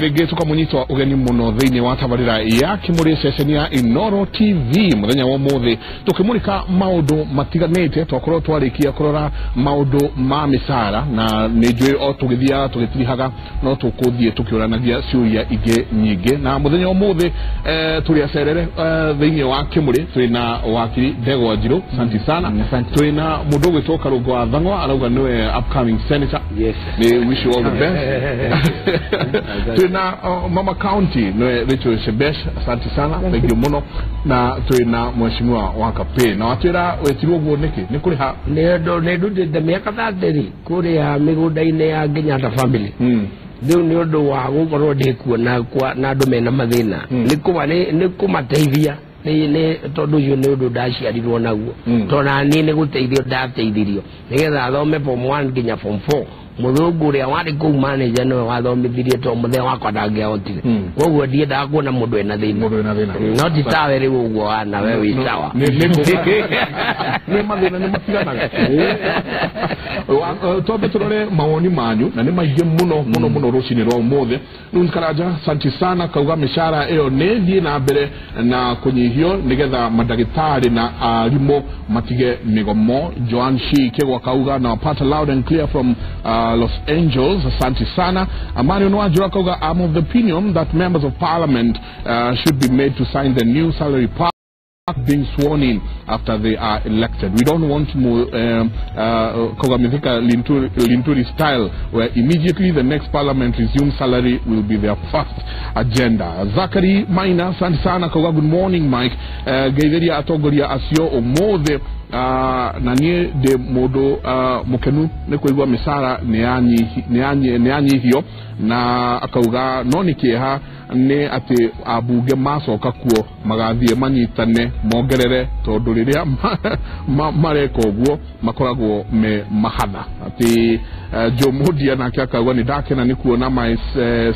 Rĩngĩ tũkamũnyita ũgeni mũno thĩinĩ wa tabarĩra ya Kĩmũrĩ ceceni ya Inoro TV. Mũthenya wa ũmũthĩ tũkĩmũrĩka maũndũ matiganĩte, twakorwo twarĩkia kũrora maũndũ ma mĩcara, na nĩ njũĩ o tũgĩthiaga tũgĩtirihaga no tũkũthiĩ tũkĩũranagia ciũria ingĩ nyingĩ. Na mũthenya wa ũmũthĩ tũrĩ acerere thĩinĩ wa Kĩmũrĩ, twĩna wakiri Ndegwa Njirũ, asante sana. Twĩna mũndũ ũgwĩtwo Karũngo wa Thang'wa, arauga nĩwe upcoming senator. Yes. Ni wish you all the best. Twina Mama County nĩwe Rachel Shebesh, asante sana, thank you mũno. Na twĩna mheshimiwa wa Kapĩ, na watwĩra wetirwo ũguo nĩkĩ? Nĩ kũrĩha. Nĩ ũndũ nĩ ndutĩte mĩaka 30 kũrĩa mĩgũnda-inĩ ya Kenyatta family. Rĩu nĩ ũndũ wa gũkorwo ndĩkuo na na andũ mena mathĩna, nĩ kũmateithia, nĩ tondũ ũcio nĩ ũndũ ndaciarirwo naguo. Tondũ na niĩ nĩ gũteithio ndateithirio nĩgetha thome form 1 nginya form 4. Mũthũngũ ũrĩa warĩ kũu manager nĩwe wathomithirie, tondũ mũthee wakwa ndangĩahotire. Koguo ndiendaga kuona mũndũ ena thĩna. Mũndũ wĩna thĩna. No ti tawe rĩu ũguo wana we wĩ sawa. Nĩ mathĩna nĩ matiganaga. Twambe tũrore mawoni manyu, na nĩ maingĩ mũno mũno mũno rũcinĩ rwa ũmũthĩ. Rĩu Karanja, asante sana, kauga mĩcara ĩyo nĩ ĩthiĩ na mbere na kũnyihio nĩgetha mandagĩtarĩ na arimũ matige mĩgomo. Joan Shi Kegwa kauga na pata loud and clear from Los Angeles, asante sana. Amani Onwajura kauga, I'm of the opinion that members of parliament should be made to sign the new salary pact being sworn in after they are elected. We don't want more Kogamithika Linturi style, where immediately the next parliament resumes, salary will be their first agenda. Zachary Maina, asante sana, kauga good morning Mike. Geithiria atongoria acio ũmũthĩ, na niĩ ndĩ mũndũ mũkenu nĩ kũigua mĩcara nĩ yanyihio, na akauga no nĩ kĩeha nĩ atĩ ambunge macoka kuo magathiĩ manyitane mongerere, tondũ rĩrĩa mareka ũguo makoragwo me mahatha. Atĩ Joe Mudia nake akauga nĩ ndakena nĩ kuona my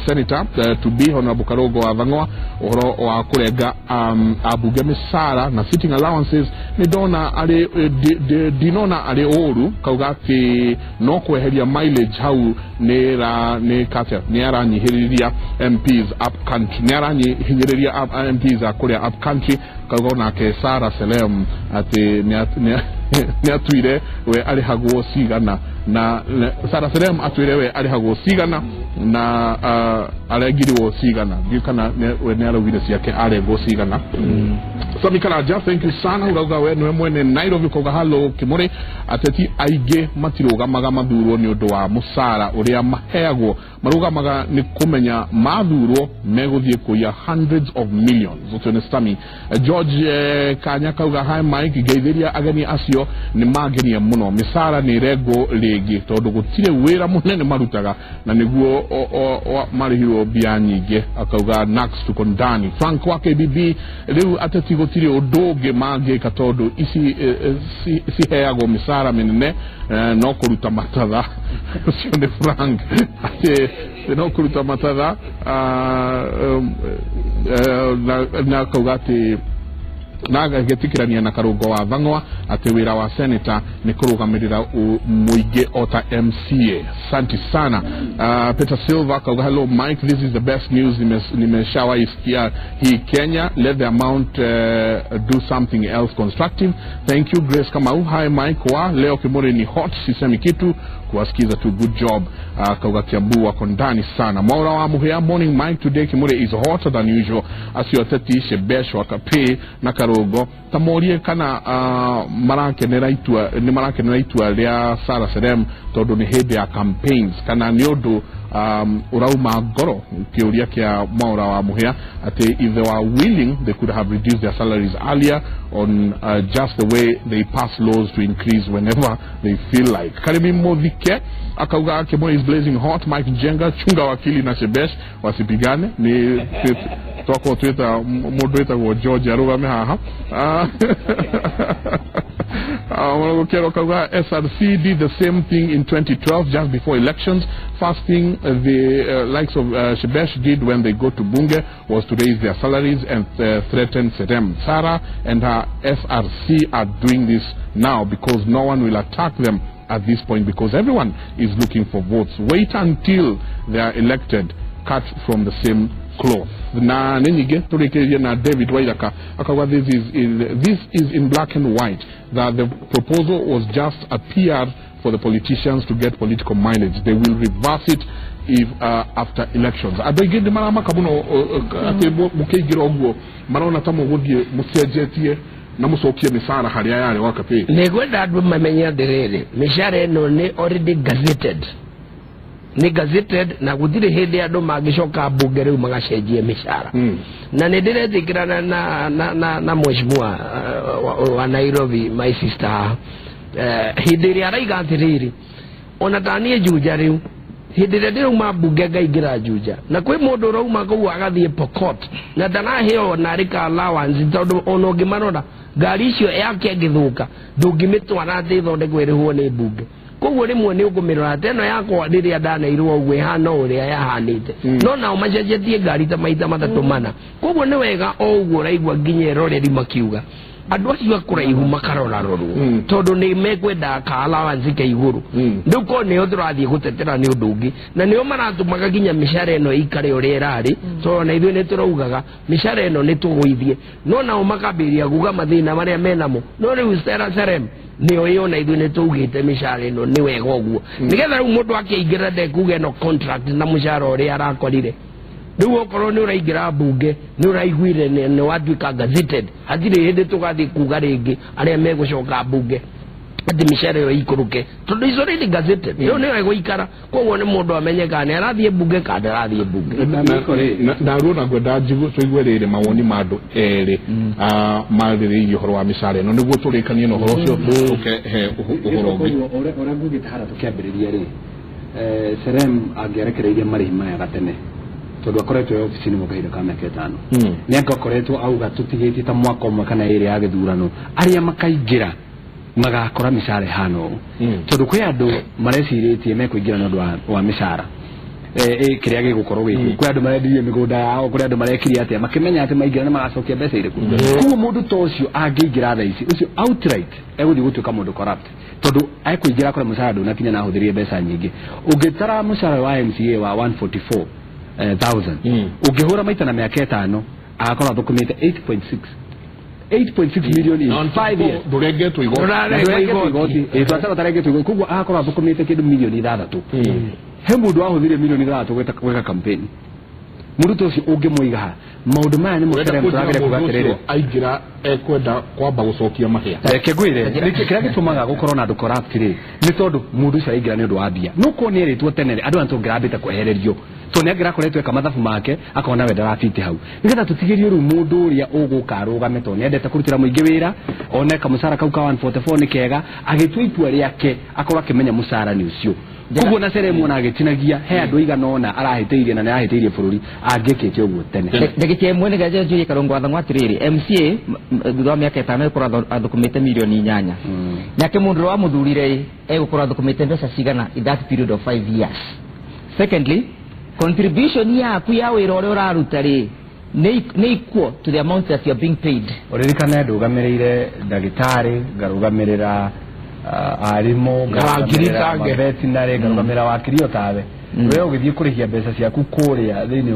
senator to be Honorable Karũngo wa Thang'wa ũhoro wa kũrenga ambunge mĩcara na sitting allowances, nĩ ndona arĩ ndinona arĩ ũru. Kauga atĩ no kweheria mileage hau nĩ ra nĩ katia nĩ aranyihĩrĩria MPs up country, nĩ aranyihinyĩrĩria MPs a kũrĩa up country. Kauga onake Sarah Selem atĩ nĩ atuire we arĩhagwo cigana, na Sarah Selem atuire we arĩhagwo cigana na arengirwo cigana, ndiũ kana we nĩ araugire ciake arengwo cigana. Sami Karanja, thank you sana, urauga we nĩwe mwene Nairobi. Kauga hello Kĩmũrĩ, ateti aingĩ matirũgamaga mathurwo nĩ ũndũ wa mũcara ũrĩa maheagwo, marũgamaga nĩ kũmenya mathurwo megũthiĩ kũiya hundreds of millions. Ũcio nĩ Sami. George Kanya kauga hi Mike, ngeithĩria ageni acio nĩ mangenia mũno, mĩcara nĩ ĩrengwo rĩngĩ tondũ gũtirĩ wĩra mũnene marutaga na nĩguo marĩhirwo mbia nyingĩ. Akauga Nax tuko ndani. Frank wa KBB, rĩu ateti gũtirĩ ũndũ ũngĩ mangĩka tondũ ici ciheagwo mĩcara mĩnene, no kũruta matatha. Ũcio nĩ Frank, atĩ no kũruta matatha, na akauga atĩ na agĩtĩkĩrania na Karũngo wa Thang'wa atĩ wĩra wa senator nĩ kũrũgamĩrĩra mũingĩ o ta MCA. Asante sana. Peter Silva kauga hello Mike, this is the best news nimeshawahi sikia hii Kenya. Let the amount do something else constructive. Thank you. Grace Kamau, hi Mike, wa leo Kĩmũrĩ ni hot, sisemi kitu, kuwasikiza tu, good job. Kauga Kiambu wako ndani sana. Mwaura wa Muhea, morning Mike, today Kĩmũrĩ is hotter than usual. Acio ateti Shebesh wa Kapĩ na Karũngo tamorie kana marakenera itua, nĩ marakenera itua rĩa Sarah Serem tondũ nĩ hĩndĩ ya campaigns, kana nĩ ũndũ ũrauma ngoro. Kĩũria kĩa Mwaura wa Muhea atĩ if they were willing they could have reduced their salaries earlier on, just the way they pass laws to increase whenever they feel like. Karimi Muthike akauga Kĩmũrĩ is blazing hot. Mike Njenga, chunga wakili na Shebesh wasipigane. Ni twakorwo twĩta mũndũ wĩtagwo George arũgame haha. Kero kauga SRC did the same thing in 2012 just before elections. First thing the likes of Shebesh did when they go to Bunge was to raise their salaries and threaten Serem. Sarah and her SRC are doing this now because no one will attack them at this point because everyone is looking for votes. Wait until they are elected. cut from the same cloth. Na nĩ nyingĩ tũrĩkĩrĩrie na David Waithaka akauga this is in black and white that the proposal was just a PR for the politicians to get political mileage. They will reverse it if after elections. Andũ aingĩ nĩ maramaka mũno atĩ mũkĩingĩra ũguo marona ta mũgũthiĩ mũcenjetie na mũcokie mĩcara harĩa yarĩ wakabĩ. Nĩngwenda andũ mamenye atĩrĩrĩ, mĩcara ĩno nĩ already gazetted, nĩ gazetted na gũtirĩ hĩndĩ andũ mangĩcoka mbunge rĩu magacenjie mĩcara. Na nĩ ndĩretĩkĩrana na mheshimiwa wa Nairobi, my sister, hĩndĩ ĩrĩa araiga atĩrĩrĩ, ona ta niĩ Juja rĩu hĩndĩ ĩrĩa ndĩrauma mbunge ngaingĩra Juja, na kwĩ mũndũ ũrauma kũu agathiĩ Pokot na ndaraheo narĩ ka allowance, tondũ ona ũngĩmarora ngari icio yake ĩngĩthũka ndũngĩmĩtwara atĩ ĩthondekwo ĩrĩhwo nĩ mbunge. Koguo rĩmwe nĩ ũkũmĩrora atĩ ĩno yakwa rĩrĩa ndaneirwo ũguo ĩhana ũrĩa yahanĩte, no nao macenjetie ngari ta maita matatũ mana. Koguo nĩ wega o ũguo ũraigua nginya eroreri makiuga andũ acio a kũraihu makarorarorwo, tondũ nĩ mekwenda ka allowance ka igũrũ. Rĩu korwo nĩo tũrathiĩ gũtetera nĩ ũndũ ũngĩ, na nĩo maratũmaga nginya mĩcara ĩno ĩikare ũrĩa ĩrarĩ, tondũ na ithuĩ nĩ tũraugaga mĩcara ĩno nĩ tũgũithie, no nao makambĩrĩria kuga mathĩna marĩa menamo. No rĩu Serem nĩyo ĩyo na ithuĩ nĩ tũugĩte mĩcara ĩno nĩ wega ũguo, nĩgetha rĩu mũndũ akĩingĩra ndekuga ĩno contract na mũcara ũrĩa arakorire. Rĩu okorwo nĩ ũraingĩra mbunge nĩ ũraiguire nĩ watuĩka gazetted, hatirĩ hĩndĩ tũgathiĩ kuga rĩngĩ arĩa megũcoka mbunge atĩ mĩcara ĩyo ĩikũrũke, tondũ is already gazetted, ĩyo nĩyo ĩgũikara. Koguo nĩ mũndũ amenye kana nĩ arathiĩ mbunge kana ndarathiĩ mbunge. Ndaruo ngwenda tũigue rĩrĩ mawoni ma andũ erĩ marĩrĩirie ũhoro wa mĩcara ĩno nĩguo tũrĩkanie na ũhoro ũcio tũke he ũhoro ũngĩ. Ũrĩa ngugĩte harĩa tũkĩambĩrĩria rĩ, Serem angĩarekereirie marĩhi maya gatene, tondũ akoretwo e obici-inĩ gwa kahinda ka mĩaka 5, nĩ angakoretwo auga tũtigĩtie ta mwaka ũmwe kana ĩrĩ ya gĩthurano, arĩa makaingĩra magakora mĩcara ĩhana ũũ, tondũ kwĩ andũ marecirĩtie mekũingĩra nĩ ũndũ wa mĩcara kĩrĩa gĩgũkorwo gĩkĩ. Kwĩ andũ marendirie mĩgũnda yao, kwĩ andũ marekire atĩa makĩmenya atĩ maingĩra nĩ magacokia mbeca irĩkũ. Koguo mũndũ ta ũcio angĩingĩra thaa ici, ũcio outright egũthiĩ gũtuĩka mũndũ corrupt, tondũ ekũingĩra akore mũcara ndũnakinya na ahũthĩrie mbeca nyingĩ. Ũngĩtara mũcara wa MCA wa 144,000, ũngĩhũra maita na mĩaka 5, agakorwo athũkũmĩte 8.6 million in 5 years. Ndũrengetwo igoti. Ndũrengetwo igoti. Koguo agakorwo athũkũmĩte kĩndũ milioni 6. He mũndũ wahũthĩrire milioni 6 gwĩka campaign. Mũndũ ta ũcio ũngĩmũiga ha maũndũ maya nĩ mũcere mũtũragĩre kuga atĩrĩrĩ, aingĩra ekwenda kwamba gũcokia mahĩa. Reke ngwĩre kĩrĩa gĩtũmaga gũkorwo na andũ corrupt rĩ, nĩ tondũ mũndũ ũcio araingĩra nĩ ũndũ wa mbia. No korwo nĩ erĩtwo tene rĩ, andũ aya tũngĩrambĩte kwehererio, tondũ nĩ angĩrakoretwo eka mathabu make akona we ndarabiti hau, nĩgetha tũtigĩrie rĩu mũndũ ũrĩa ũgũka arũgame, tondũ nĩendete kũrutĩra mũingĩ wĩra, one kamũcara kau ka 144 nĩ kega, agĩtua itua rĩake akorwo akĩmenya mũcara nĩ ũcio. Koguo na Serem ona agĩtinagia he andũ aigana ũna arahĩtĩirie na nĩ arahĩtĩirie bũrũri angĩkĩte ũguo tene. Ndagĩka ĩmwe nĩgetha njũrie Karũngũ Athang'wa atĩrĩrĩ, MCA thutha wa mĩaka 5 egũkorwo athũkũmĩte milioni 8, nake mũndũ ũrĩa wamũthurire egũkorwo athũkũmĩte mbeca cigana in that period of 5 years? Secondly, contribution yaku ya wĩra ũrĩa ũraruta rĩ nĩ equal to the amount that you are being paid. Ũririkane ndũgamĩrĩire ndagĩtarĩ, ngarũgamĩrĩra arimũ, ngarũgamĩrĩra veterinary, ngarũgamĩrĩra wakiri o tawe. We ũgĩthiĩ kũrĩhia mbeca ciaku kũrĩa thĩinĩ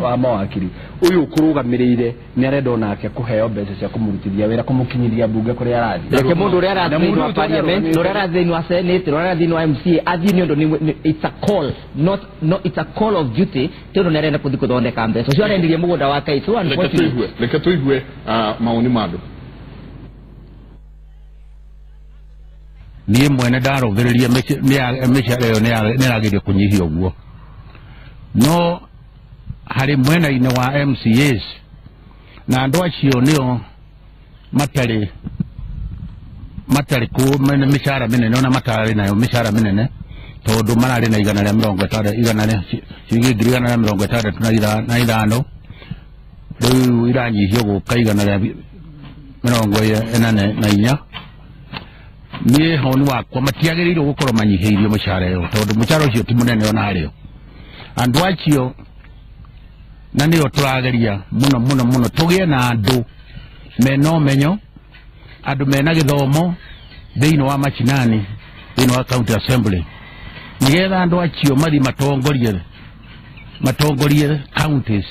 wa mawakiri, ũyũ ũkũrũgamĩrĩire nĩ arenda onake kũheo mbeca cia kũmũrutithia wĩra, kũmũkinyithia mbunge kũrĩa arathiĩ. Reke mũndũ ũrĩa arathiĩ thĩinĩ wa parliament, ũrĩa arathiĩ thĩinĩ wa senate, ũrĩa arathiĩ thĩinĩ wa MCA athiĩ nĩ ũndũ it's a call, not no, it's a call of duty, tondũ nĩ arenda kũthiĩ gũthondeka mbeca. Ũcio arendirie mũgũnda wake. So unfortunately, reke tũigue mawoni ma andũ. Niĩ mwene ndarũthĩrĩria mĩcara ĩyo nĩ ĩragerio kũnyihia ũguo, no harĩ mwena-inĩ wa MCAs na andũ acio nĩo matarĩ mĩcara mĩnene, ona matarĩ nayo mĩcara mĩnene, tondũ mararĩ na 160, ciringi 165, rĩu iranyihio gũka 144. Niĩ honi wakwa matiagĩrĩirwo gũkorwo manyihĩirio mĩcara ĩyo, tondũ mũcara ũcio ti mũnene ona harĩo. Andũ acio na nĩo tũrageria mũno mũno mũno tũgĩe na andũ mena ũmenyo, andũ mena gĩthomo thĩinĩ wa machinani, thĩinĩ wa county assembly, nĩgetha andũ acio mathiĩ matongorie matongorie counties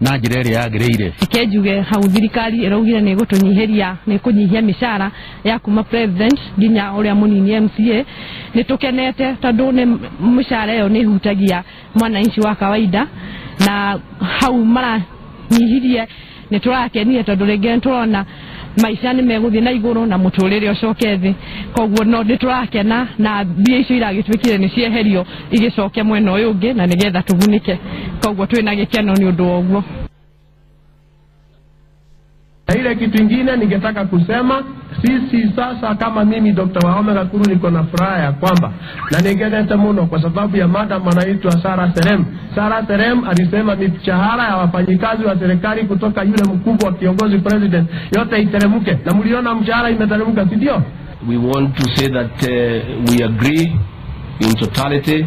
na njĩra ĩrĩa yagĩrĩire. Reke njuge hau thirikari ĩraugire nĩ ĩgũtũnyihĩria nĩ kũnyihia mĩcara ya kuma president nginya ũrĩa mũnini MCA. Nĩ tũkenete tondũ nĩ mĩcara ĩyo nĩ ĩhutagia mwananchi wa kawaida, na hau maranyihirie nĩ tũrakenire tondũ rĩngĩ nĩ tũrona maica nĩ megũthiĩ na igũrũ na mũtũrĩre ũcoke thĩ. Koguo no nĩ tũrakena na mbia icio iragĩtuĩkire nĩ cieherio igĩcoke mwena ũyũ ũngĩ na nĩgetha tũgunĩke. Koguo twĩna gĩkeno nĩ ũndũ wa ũguo. Na ile kitu ingine ningetaka kusema, sisi sasa kama mimi Dr. Wahome Gakuru niko na furaha ya kwamba na ningeleta muno kwa sababu ya madam anaitwa Sarah Serem. Sarah Serem alisema mishahara ya wafanyikazi wa serikali kutoka yule mkubwa kiongozi president yote iteremke, na mliona mshahara imeteremka, si ndio? We want to say that we agree in totality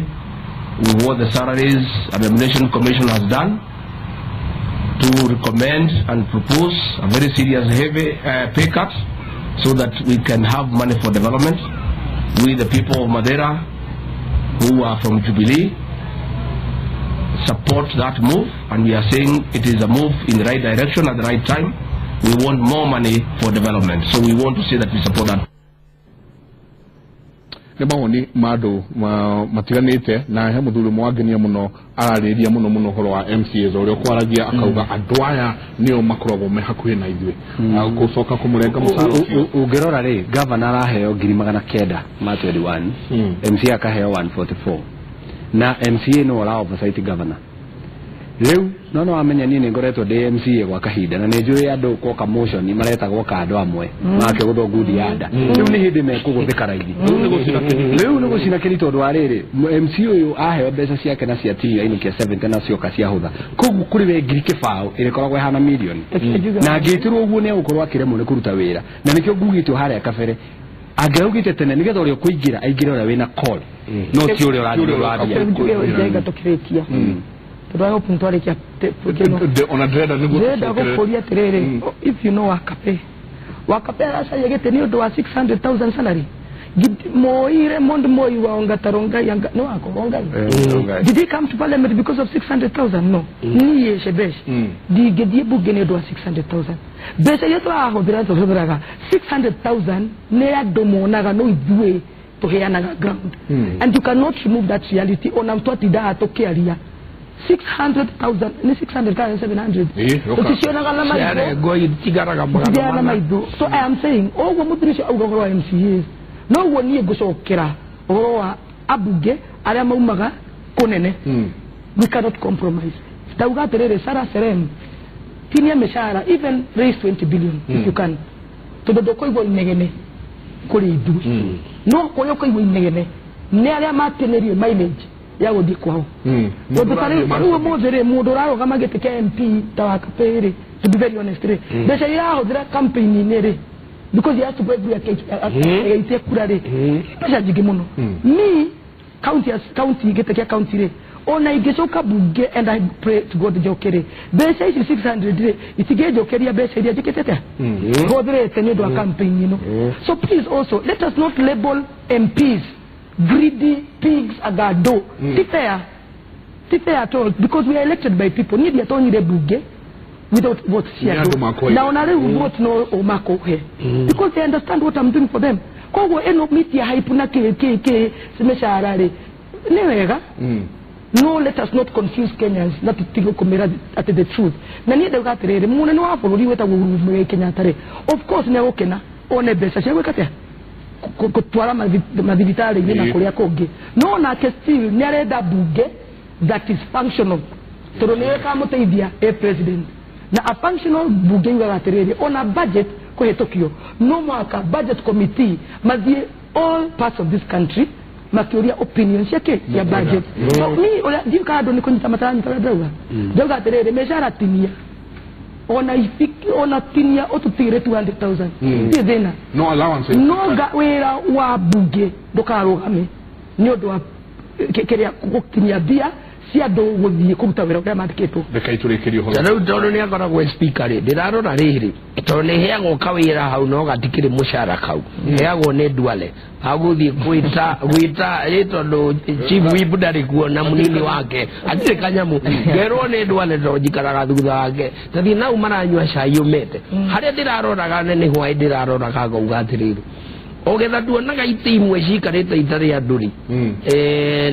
with what the Salaries and Remuneration Commission has done to recommend and propose a very serious heavy pay cut so that we can have money for development. We, the people of Madeira who are from Jubilee, support that move, and we are saying it is a move in the right direction at the right time. We want more money for development, so we want to say that we support that. Nĩ mawoni ma andũ matiganĩte, na he mũthuri mwangenia mũno ararĩria mũno mũno ũhoro wa MCAs ũrĩa ũkwaragia akauga andũ aya nĩo makoragwo me hakuhĩ na ithuĩ gũcoka kũmũrenga mũcara ũcio. Ũngĩrora rĩ, governor araheo 900,000 ma 21, MCA akaheo 144, na MCA no ũra oversight governor. Rĩu no wamenya niĩ nĩ ngoretwo ndĩ MCA gwa kahinda na nĩ njũĩ andũ gwoka motion maretagwo ka andũ amwe make gũthwo ngundi ya nda. Rĩu nĩ hĩndĩ mekũgũthĩka raithi. Rĩu nĩ gũcina kĩni tondũ wa rĩrĩ MC ũyũ aheo mbeca ciake na cia tia inũkia 70 na cioka ciahũtha, koguo kũrĩ we 2,000 ĩrĩkoragwo ĩhana mirioni, na angĩtĩrwo ũguo nĩ egũkorwo akĩremwo nĩ kũruta wĩra, na nĩkĩo ngugĩtwo harĩa kabere angĩraugĩte tene nĩgetha ũrĩa ũkũingĩra aingĩre ũrĩa wĩna call no ti ũrĩa ũrathiĩ ũrabia. Tũkĩrĩkia tondũ I hope nĩtwarĩkia ona ndĩrenda nĩguo ndĩrenda gũkũria atĩrĩrĩ, if you know Wakape, Wakape aracaria gĩtĩ nĩ ũndũ wa 600,000 salary. Moi Raymond Moi wa Ongata Rongai no wako Rongai. Did he come to parliament because of 600,000? No. Niĩ Shebesh ndingĩthiĩ bunge nĩ ũndũ wa 600,000. Mbeca iria tũrahũthĩra tũhũthĩraga 600,000 nĩ andũ monaga no ithuĩ tũheanaga ground. And you cannot remove that reality ona twatindaga tũkĩaria 600,000 ni 600,000 700 tutionaga na maitho na maitho. So I am saying oguo mũthuri ũcio auga ũhoro wa MCAs no guo niĩ ngũcokera ũhoro wa abunge arĩa maumaga kũnene. We cannot compromise. Ndauga atĩrĩrĩ, Sarah Serem tinia mĩcara, even raise 20 billion if you can, tondũ ndũkũigua inegene kũrĩ ithuĩ, no kũrĩa ũkũigua inegene nĩ arĩa matinĩrio mileage ya gũthiĩ kwao. Tondũ ta rĩu ũmũthĩ rĩ, mũndũ ũrarũgama gĩtĩ kĩa MP ta Wakape rĩ, to be very honest rĩ, mbeca iria arahũthĩra campaign-inĩ rĩ, because he has to go everywhere agaitie kura rĩ, mbeca nyingĩ mũno. Ni county gĩtĩ kĩa county rĩ, ona ingĩcoka bunge and I pray to God njoke rĩ, mbeca ici 600 rĩ itingĩnjokeria mbeca iria njĩkĩte atĩa hũthĩrĩte nĩ ũndũ wa campaign ĩno. So please also let us not label MPs greedy pigs agado. Ti fair. Ti fair at all, because we are elected by people. Niĩ ndiatonyire bunge without votes cia andũ. Na ona rĩu vote no ũmakũhe because they understand what I'm doing for them. Koguo ĩno miti ya hype na kĩ kĩ kĩ mĩcara rĩ nĩ wega. No, let us not confuse Kenyans na tũtige kũmĩra atĩ the truth. Na niĩ ndauga atĩrĩrĩ, mũnene wa bũrũri wĩtagwo Uhuru Muigai Kenyatta rĩ, of course nĩ egũkena one mbeca cia gwĩka atĩa gũtwara mathibitarĩ-inĩ na kũrĩa kũngĩ, no nake still nĩ arenda bunge that is functional tondũ nĩyo ĩkamũteithia a president. Na a functional bunge yugaga atĩrĩrĩ, ona budget kũhĩtũkio no mũhaka budget committee mathiĩ all parts of this country makĩũria opinion ciake cia budget. So ni ũrĩa ndiũ kana andũ nĩ kũnyita mataranyita ũrĩa ndĩrauga, ndĩrauga atĩrĩrĩ, mĩcara tinia ona ifiki ona tinia ũtũtigĩre 200,000 ti thĩna. No allowance, no wĩra wa bunge ndũkarũgame nĩ ũndũ wa kĩrĩa gũkinyia mbia cia andũ gũthiĩ kũruta wĩra ũrĩa mandĩkĩtwo. Reke itũrĩkĩrie ũhoro. Rĩu tondũ nĩ akoragwo speaker rĩ, ndĩrarora rĩrĩ tondũ nĩ heagwo kawĩra hau no gatikĩrĩ mũcara kau heagwo nĩ Duale agũthiĩ gwĩta gwĩta ĩ tondũ chief whip ndarĩ kuo na mũnini wake hatirĩ kanyamũ ngerwo nĩ Duale tondũ njikaraga thutha wake tathiĩ nau maranyua cai ũmete harĩa ndĩraroraga nĩ hwaĩ ndĩraroraga ngauga atĩrĩrĩ ogetha tuonaga itĩ imwe ciikarĩte itarĩ andũ rĩ,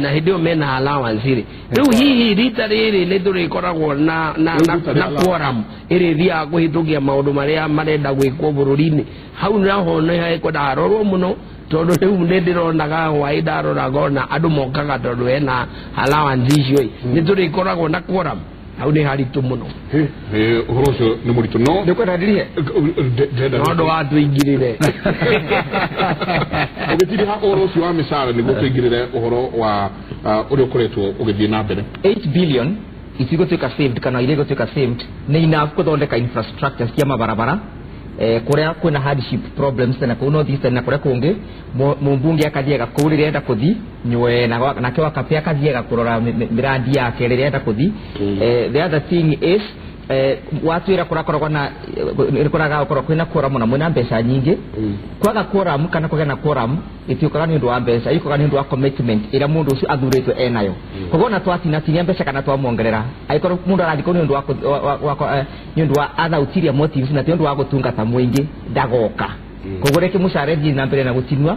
na hĩndĩ ĩyo mena allowance rĩ, rĩu hihi rita rĩrĩ nĩ tũrĩkoragwo na na na quorum ĩrĩthiaga kũhĩtũkia maũndũ marĩa marenda gwĩkwo bũrũri-inĩ. Hau naho nĩ hekwenda harorwo mũno tondũ rĩu nĩ ndĩronaga hwaĩ ndarora ngona andũ mokaga tondũ hena allowance icio ĩ, nĩ tũrĩkoragwo na quorum. Hau nĩ haritũ mũno. Ũhoro ũcio nĩ mũritũ no ndĩkwenda ndirihe no ndũ watũingĩrĩre ũgĩtiriha ũhoro ũcio wa mĩcara nĩguo tũingĩrĩre ũhoro wa ũrĩa ũkoretwo ũgĩthiĩ na mbere. 8 billion itigũtuĩka saved kana iria igũtuĩka saved nĩ enough gũthondeka infrastructure cia mabarabara kuria kwina hardship problems na kuu north eastern na kuria kungi mumbunge akathiaga kuu riria enda kuthi nywe nake Wakape akathiaga kurora mirandi yake riria enda kuthi. The other thing is watwira kurakoragwo na kuraga gukorwo kwina quorum na mwina mbeca nyingi. Kwaga quorum kana kugĩa na quorum itiukaga ni undu wa mbeca, ikukaga ni undu wa commitment ira mundu ucio athuritwe enayo. Koguo na twatinatinia mbeca kana twamwongerera aikorwo mundu arathi kuu ni undu wa ni undu wa other ulterior motives na ti undu wa gutungata muingi ndagoka. Koguo reke mucara thiĩ na mbere na gutinua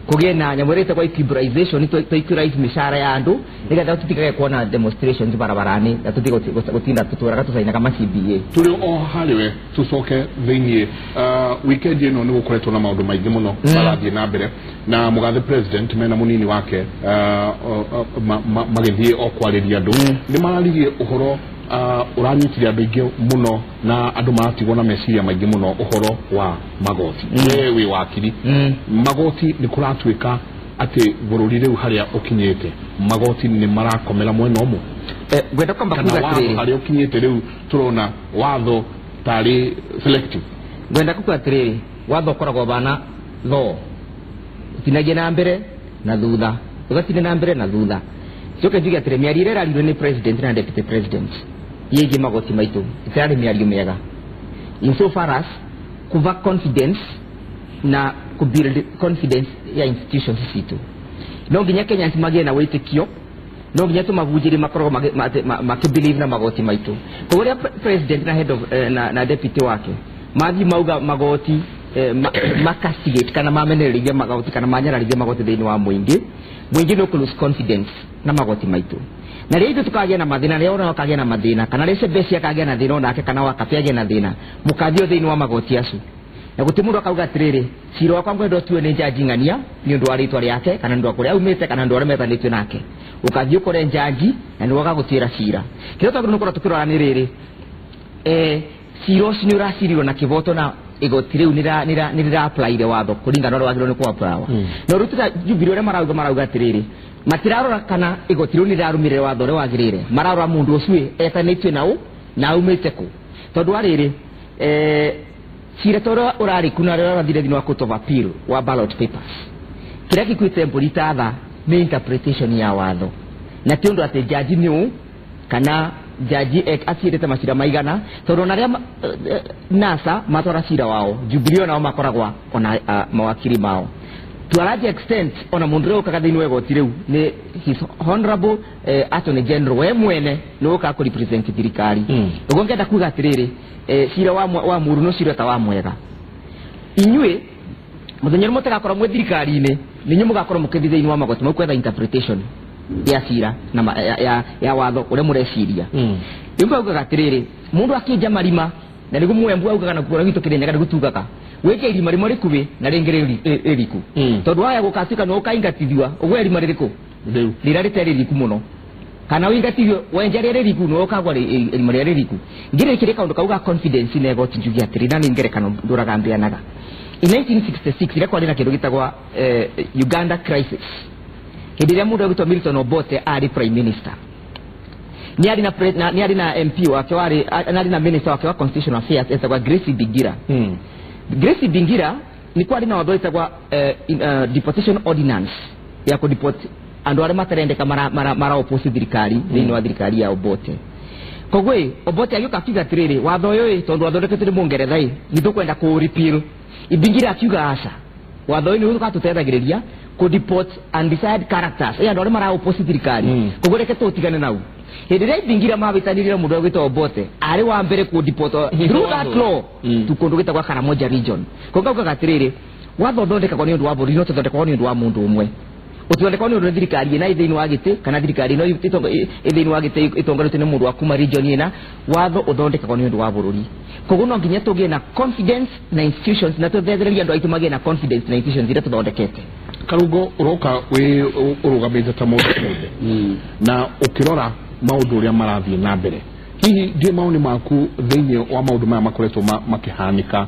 kugie na nyamu ĩrĩa ĩtagwo equilibrization, to equalize mĩcara ya andũ nĩgetha tũtikage kuona demonstrations barabarani na tũtige gũtinda tũtũraga tũcainaga ma CBA. Tũrĩ o harĩwe tũcoke thĩiniĩ weekend ĩno nĩ gũkoretwo na maũndũ maingĩ mũno marathiĩ na mbere na mũgathe president mena mũnini wake magĩthiĩ o kwarĩria andũ nĩ mararirie ũhoro ũranyitire andũ aingĩ mũno na andũ maratigwo na meciria maingĩ mũno ũhoro wa magoti. We wĩ wakiri, magoti nĩ kũratuĩka atĩ bũrũri rĩu harĩa ũkinyĩte magoti nĩ marakomera mwena ũmwe. Ngwenda kwamba kuga atĩrĩrĩ harĩa ũkinyĩte rĩu tũrona watho tarĩ selective. Ngwenda kuga atĩrĩrĩ watho ũkoragwo bana law ũtinagia na mbere na thutha, ũgatina na mbere na thutha. Coke njuge atĩrĩ mĩario ĩrĩa ĩrarirwo nĩ president na deputy president yĩgiĩ magoti maitũ ĩtarĩ mĩario mĩega in so far as kuva confidence na kubuild confidence ya institutions citũ. No nginya Kenyans magĩe na wĩtĩkio, no nginya tũmabunjĩrie makoragwo makĩbelieve na magoti maitũ. Koguo rĩrĩa president na head of na deputy wake mathiĩ mauga magoti makastigate kana mamenererie magoti kana manyararithie magoti thĩinĩ wa mũingĩ, mũingĩ nĩ ũkũ lose confidence na magoti maitũ. Na rĩrĩa ithuĩ tũkagĩa na mathĩna, rĩrĩa ona akagĩa na mathĩna kana rĩrĩa Sebesi akagĩa na thĩna onake kana Wakape agĩe na thĩna, mũkathiĩ thĩinĩ wa magoti acio na gũtirĩ mũndũ akauga atĩrĩrĩ cira wakwa ngwenda ũtuo nĩ njanji ng'ania nĩ ũndũ wa rĩtwa rĩake kana nĩ ũndũ wa kũrĩa aumĩte kana nĩ ũndũ wa ũrĩa metanĩtio nake. Ũkathiĩ ũkore njanji na nĩwe agagũtuĩra cira. Kĩrĩa twagĩrĩirwo nĩ gũkorwo tũkĩrora nĩ rĩrĩ, cira ũcio nĩ ũracirirwo na kĩboto na igoti rĩu nĩ rĩra-applyire watho kũringana na ũrĩa wagĩrĩirwo nĩ kũ-apply. No rĩu ta Jubilee ũrĩa marauga atĩrĩrĩ matirarora kana igoti rĩu nĩ rĩrarũmĩrĩra watho ũrĩa wagĩrĩire, mararora mũndũ ũcio etanĩtio na ũ na aumĩte kũ. Tondũ wa rĩrĩ cira ta ũrĩa ũrarĩ kuna ũrĩa ũrathire thĩinĩ wa court of appeal wa ballot papers, kĩrĩa gĩkuĩte mbũri ta tha nĩ interpretation ya watho na ti ũndũ atĩ jaji nĩ ũ kana jaji acirĩte macira maigana tondũ ona arĩa NASA matwara cira wao Jubilee nao makoragwa ona mawakiri mao to a large extent ona mundu ũrĩa ũkaga thĩinĩ wa igoti rĩu nĩ his honorable attorney general we mwene nĩ ũkaga kũ represent thirikari. Ũguo ngenda kuga atĩrĩrĩ cira wa mũru no cira ta wa mwega. Inyuĩ mũthenya ũrĩa mũtagakorwo mwĩ thirikari-inĩ nĩ inyuĩ mũgakorwo mũkĩthiĩ thĩinĩ wa magoti mau kwetha interpretation ya cira na ya watho ũrĩa mũreciria. Rĩu ngaugaga atĩrĩrĩ mũndũ akĩenja marima na nĩguo Mwembu augaga na kuona gwitũ Kĩrĩnyaga nĩguo tugaga wĩke irima rĩmwe rĩkuhĩ na rĩngĩ rĩriku tondũ waya gũkatuĩka nĩ ũkaingatithua ũgwe irima rĩrĩkũ rĩrĩa rĩtarĩ rĩriku mũno kana ũingatithio wenja rĩrĩa rĩriku nĩ ũkagwa irima rĩrĩa rĩriku. Ngĩrĩkĩrĩ kaũndũ kau ga confidence na igoti njuge atĩrĩ na nĩ ngerekano ndũraga mbĩanaga. In 1966 rĩrĩa kwarĩ na kĩndũ gĩtagwa Uganda crisis, hĩndĩ ĩrĩa mũndũ egwĩtwo Milton Obote arĩ prime minister, nĩ arĩ na MP wake warĩ nĩ na minister wake wa constitutional affairs etagwa Grace Bingira. Grace Bingira nĩ kwarĩ na watho wĩtagwa deportation ordinance ya kũ deport andu aria matarendeka mara oppose thirikari thiini wa thirikari ya Obote. Koguo Obote agiuka akiuga atiriri watho uyu tondu wathondeketwo ni Mungeretha ni tukwenda ku repeal. Ibingira akiuga aca watho uyu ni ukatutethagiriria ku deport undesired characters andu aria mara oppose thirikari, koguo reke tutigane nau. Hindi ria Ibingira mabitanirire mundu gwitwo Obote ari wa mbere ku deport through that law tu kundu gwitagwa Karamoja region. Koguo augaga atiriri watho thondekagwo ni undu wa bũrũri no tũthondekagwo ni undu wa mundu umwe, uthondekagwo ni undu thirikari ina thĩinĩ wa gĩtĩ kana thirikari ino thĩinĩ wa gĩtĩ ĩtongoretio nĩ mũndũ wa kuma region ĩna. Watho ũthondekagwo nĩ ũndũ wa bũrũri, koguo no nginya tũgĩe na confidence na institutions na tũthethererie andũ aitũ magĩe na confidence na institutions iria tũthondekete. Karungo uroka wĩ ũrũgamĩte ta mũndũ kĩũmbe na ũkĩrora maũndũ ũrĩa marathiĩ na mbere, hihi ndiĩ maoni maku thĩinĩ wa maũndũ maya makoretwo makĩhanĩka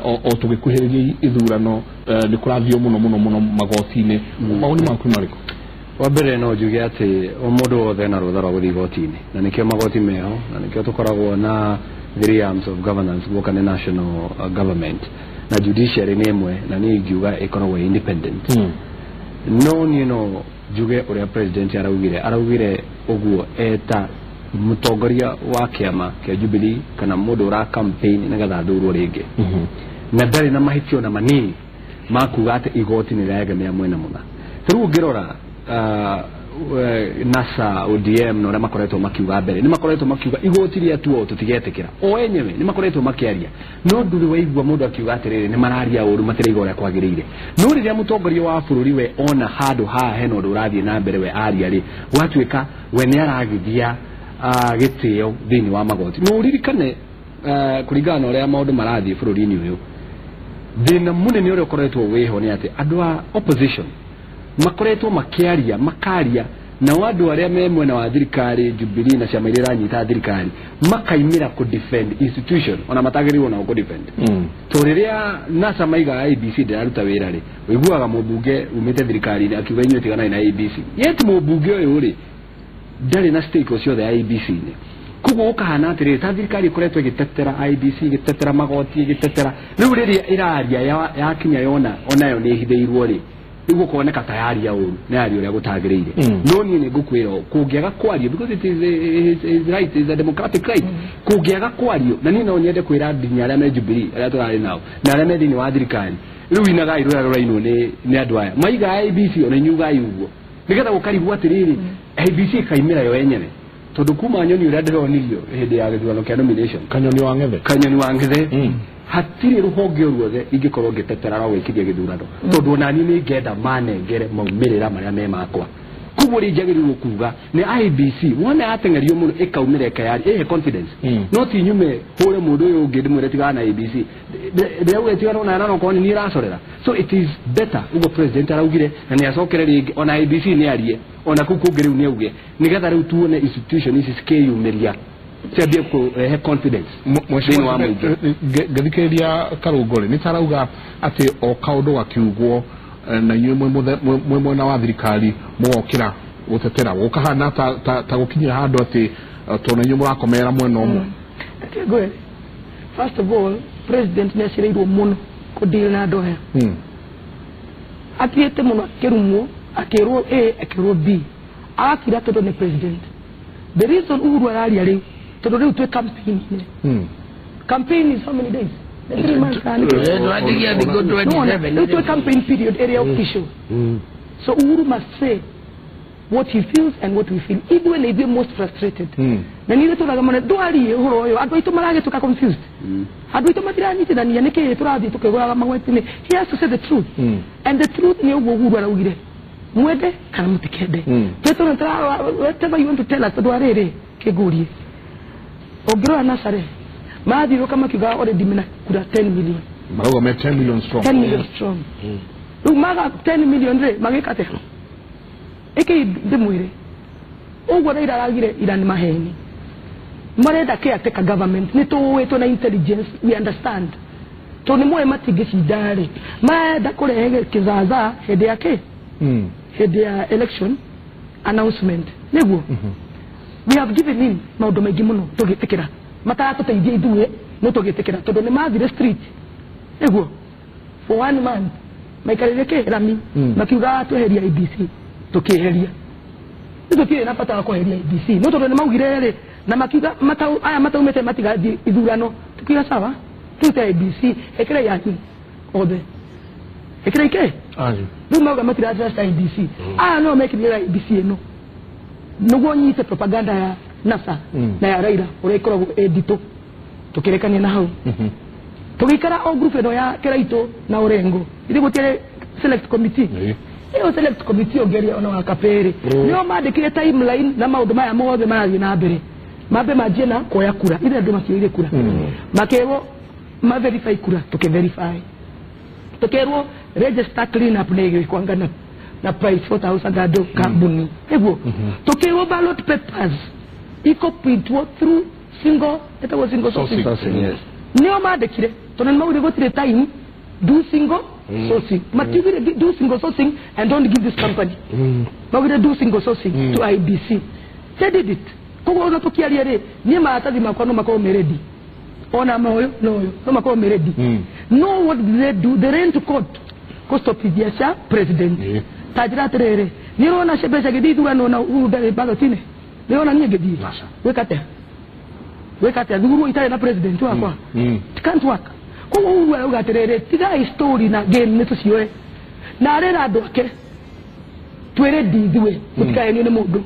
o tũgĩkuhĩrĩria ithurano, nĩ kũrathio mũno mũno mũno magoti-inĩ, maoni maku marĩkũ? Wa mbere no njuge atĩ o mũndũ wothe ena rũtha rwa gũthiĩ igoti-inĩ, na nĩkĩo magoti meho, na nĩkĩo tũkoragwo na three arms of governance guoka nĩ national government na judiciary nĩ ĩmwe, na niĩ ingiuga ĩkoragwo independent. No niĩ no njuge ũrĩa president araugire ũguo eta mutongoria wa kĩama kĩa Jubilee kana mũndũ ũra campaign nĩgetha athurwo rĩngĩ, na ndarĩ na mahĩtio na manini ma kuga atĩ igoti nĩ rĩraegemea mwena mũna. Ta rĩu ũngĩrora NASA ODM na ũrĩa makoretwo makiuga mbere, nĩ makoretwo makiuga igoti rĩatuo tũtigetĩkĩra, o enyewe nĩ makoretwo makĩaria, no ndũrĩ waigua mũndũ akiuga atĩrĩrĩ nĩ mararia ũru matiraiga ũrĩa kwagĩrĩire. No rĩrĩa mũtongoria wa bũrũri we ona handũ haha hena ũndũ ũrathiĩ na mbere we aria rĩ, gwatuĩka we nĩ aragithia gĩtĩo thĩinĩ wa magoti. No ũririkane kũringana na ũrĩa maũndũ marathiĩ bũrũri-inĩ ũyũ, thĩna mũnene ũrĩa ũkoretwo wĩho nĩ atĩ andũ a opposition makoretwo makĩaria makaria, nao andũ arĩa me mwena wa thirikari Jubilee na ciama iria iranyita thirikari makaimĩra kũ defend institution ona matagĩrĩirwo nao kũ defend. To rĩrĩa NASA maiga IEBC ndĩraruta wĩra rĩ, ũiguaga mũmbunge umĩte thirikari-inĩ akiuga inyuĩ tiganai na IEBC, yet mũmbunge ũyũ rĩ ndarĩ na stake ciothe IEBC-inĩ. Koguo gũkahana atĩrĩrĩ ta thirikari ĩkoretwo ĩgĩtetera IEBC, ĩgĩtetera magoti, ĩgĩtetera, rĩu rĩrĩa ĩraria yakinya yona onayo nĩ ĩhithĩirwo rĩ, rĩu gũkoneka ta yaria ũru na yaria ũrĩa gũtagĩrĩire. No niĩ nĩ ngũkwĩra kũngĩaga kwario, because it is right, is a democratic right, kũngĩaga kwario, na niĩ no nyende kwĩra nginya arĩa me Jubilee arĩa tũrarĩ nao na arĩa me thĩinĩ wa thirikari, rĩu inagai rũrĩa rũrainwo nĩ andũ aya maiga IEBC ona inyuĩ ugai ũguo nĩgetha gũkarigwo atĩrĩrĩ IEBC ĩkaimĩra yo yenyewe, tondũ kuma nyoni ũrĩa ndĩronirio hĩndĩ ya gĩthurano kĩa nomination, Kanyoni wa Ng'ethe, Kanyoni wa Ng'ethe, hatirĩ rũhonge o ruothe ingĩkorwo ngĩtetera rwa gwĩkithia gĩthurano, tondũ ona niĩ nĩ ngenda manengere maumĩrĩra marĩa me makwa. Koguo rĩ njagĩrĩirwo kuga nĩ IEBC wona yateng'erio mũno ĩkaumĩra ĩkayaria ĩhe confidence, no ti nyume hũre mũndũ ũyũ ũngĩ ndĩmwĩre tigana na IEBC, ndĩrauga tigana na na okorwo nĩ niĩ ĩracorera. So it is better ũguo president araugire na nĩ acokere rĩngĩ ona IEBC nĩ arie ona kũu kũngĩ rĩu nĩ auge, nĩgetha rĩu tuone institution ici cikĩyumĩria ciambie kũrehe confidence thĩinĩ wa mũingĩ. Ngĩthikĩrĩria Karungo rĩ, nĩ tarauga atĩ o kaũndũ gakiugwo na inyuĩ mwĩ mwena wa thirikari mũgokĩra gũtetera, gũkahana ta gũkinyĩra handũ atĩ tondũ inyuĩ mũrakomera mwena ũmwe. Ngwĩre, first of all president nĩ acereirwo mũno kũdeal na andũ aya, athiĩte mũno akĩrumwo, akĩrwo A akĩrwo B, agakira tondũ nĩ president. The reason Uhuru araria rĩu tondũ rĩu twĩ campaign-inĩ. Campaign is how many days? 3 months. No, it's a campaign period, area official. So Uhuru must say what he feels and what we feel. Even if we're most frustrated. Na nile turaga ndwarie uhoro uyu andu aitu maragituka confused. Andu aitu matiranyitithania niki turathie tukiguraga magweti-inĩ. He has to say the truth. And the truth ni uguo Uhuru araugire. Mwende kana mutikende. Whatever you want to tell us tondu ariri kigurie. Ũngĩrora Nazareth mathiũrũka makiuga already mena kura 10 million. Marauga me 10 million strong. 10 million strong. Rĩu maga 10 million rĩ magĩka atĩa? Ĩkĩ ndĩmwĩre ũguo Raila aragire ira nĩ maheni. Marenda caretaker government nĩ tũĩ twĩna intelligence, we understand. Tondũ nĩ moĩ matingĩcinda rĩ, marenda kũrehe kĩzaza hĩndĩ ya kĩ? Hĩndĩ ya election announcement nĩguo. We have given him maũndũ maingĩ mũno tũgĩtĩkĩra mataratũteithia ithuĩ no tũgĩtĩkĩra tondũ nĩ mathire street nĩguo for 1 month maikarĩre kĩ rami makiuga tweheria IEBC. Tukieheria. Nĩ na bata wa kweheria IEBC. No tondũ nĩ maugire rĩ na makiuga aya mataumĩte matigathiĩ ithurano. Tukiuga sawa, tute IEBC ĩkĩra yanyu othe. Ĩkĩra ike? Rĩu mauga matiratrust IEBC. Aya no mekĩrire IEBC ĩno. Nĩguo nyite propaganda ya NASA na ya Raila ũrĩa ĩkoragwo ĩ nditũ. Tũkĩrekania na hau. Tũgĩikara o group ĩno ya Kĩraitũ na Orengo. Ithuĩ gũtiarĩ select committee. Iyo select committee ongeria ona wa Kapere. Nĩo mandĩkire timeline na maũndũ maya mothe marathiĩ na mbere. Mambe manjie na kuoya kura. Ithe andũ makĩoire kura. Makerwo ma verify kura, tũkĩ verify. Tũkerwo register clean up nĩ ĩgĩkwanga na price 4000 andũ kambuni. Nĩguo. Tũkerwo ballot papers iko printwo through single, ĩtagwo single sourcing. Yes. Nĩo mandĩkire tondũ nĩ maugire gũtirĩ time do single sourcing. Matiugire do single sourcing and don't give this company. Maugire do single sourcing to IEBC. They did it. Koguo ona tũkĩaria rĩ, niĩ maratathi makwa no makorwo me ready. Ona moyo no yo no makorwo me ready. No, what did they do? They ran to court kũstopithia cia president. Ta njĩra atĩrĩrĩ, nĩ ũrona mbeca gĩthiĩ ithurano na Uhuru ndarĩ ballot-inĩ. Nĩ ũrona niĩ ngĩthiĩ. Gwĩka atĩa? Gwĩka atĩa? Thurwo itarĩ na president wakwa. It can't work. Koguo Uhuru arauga atĩrĩrĩ, tigai story na game nĩ tũcioe. Na arera andũ ake twĩ ready ithuĩ, mũtikahenio nĩ mũndũ.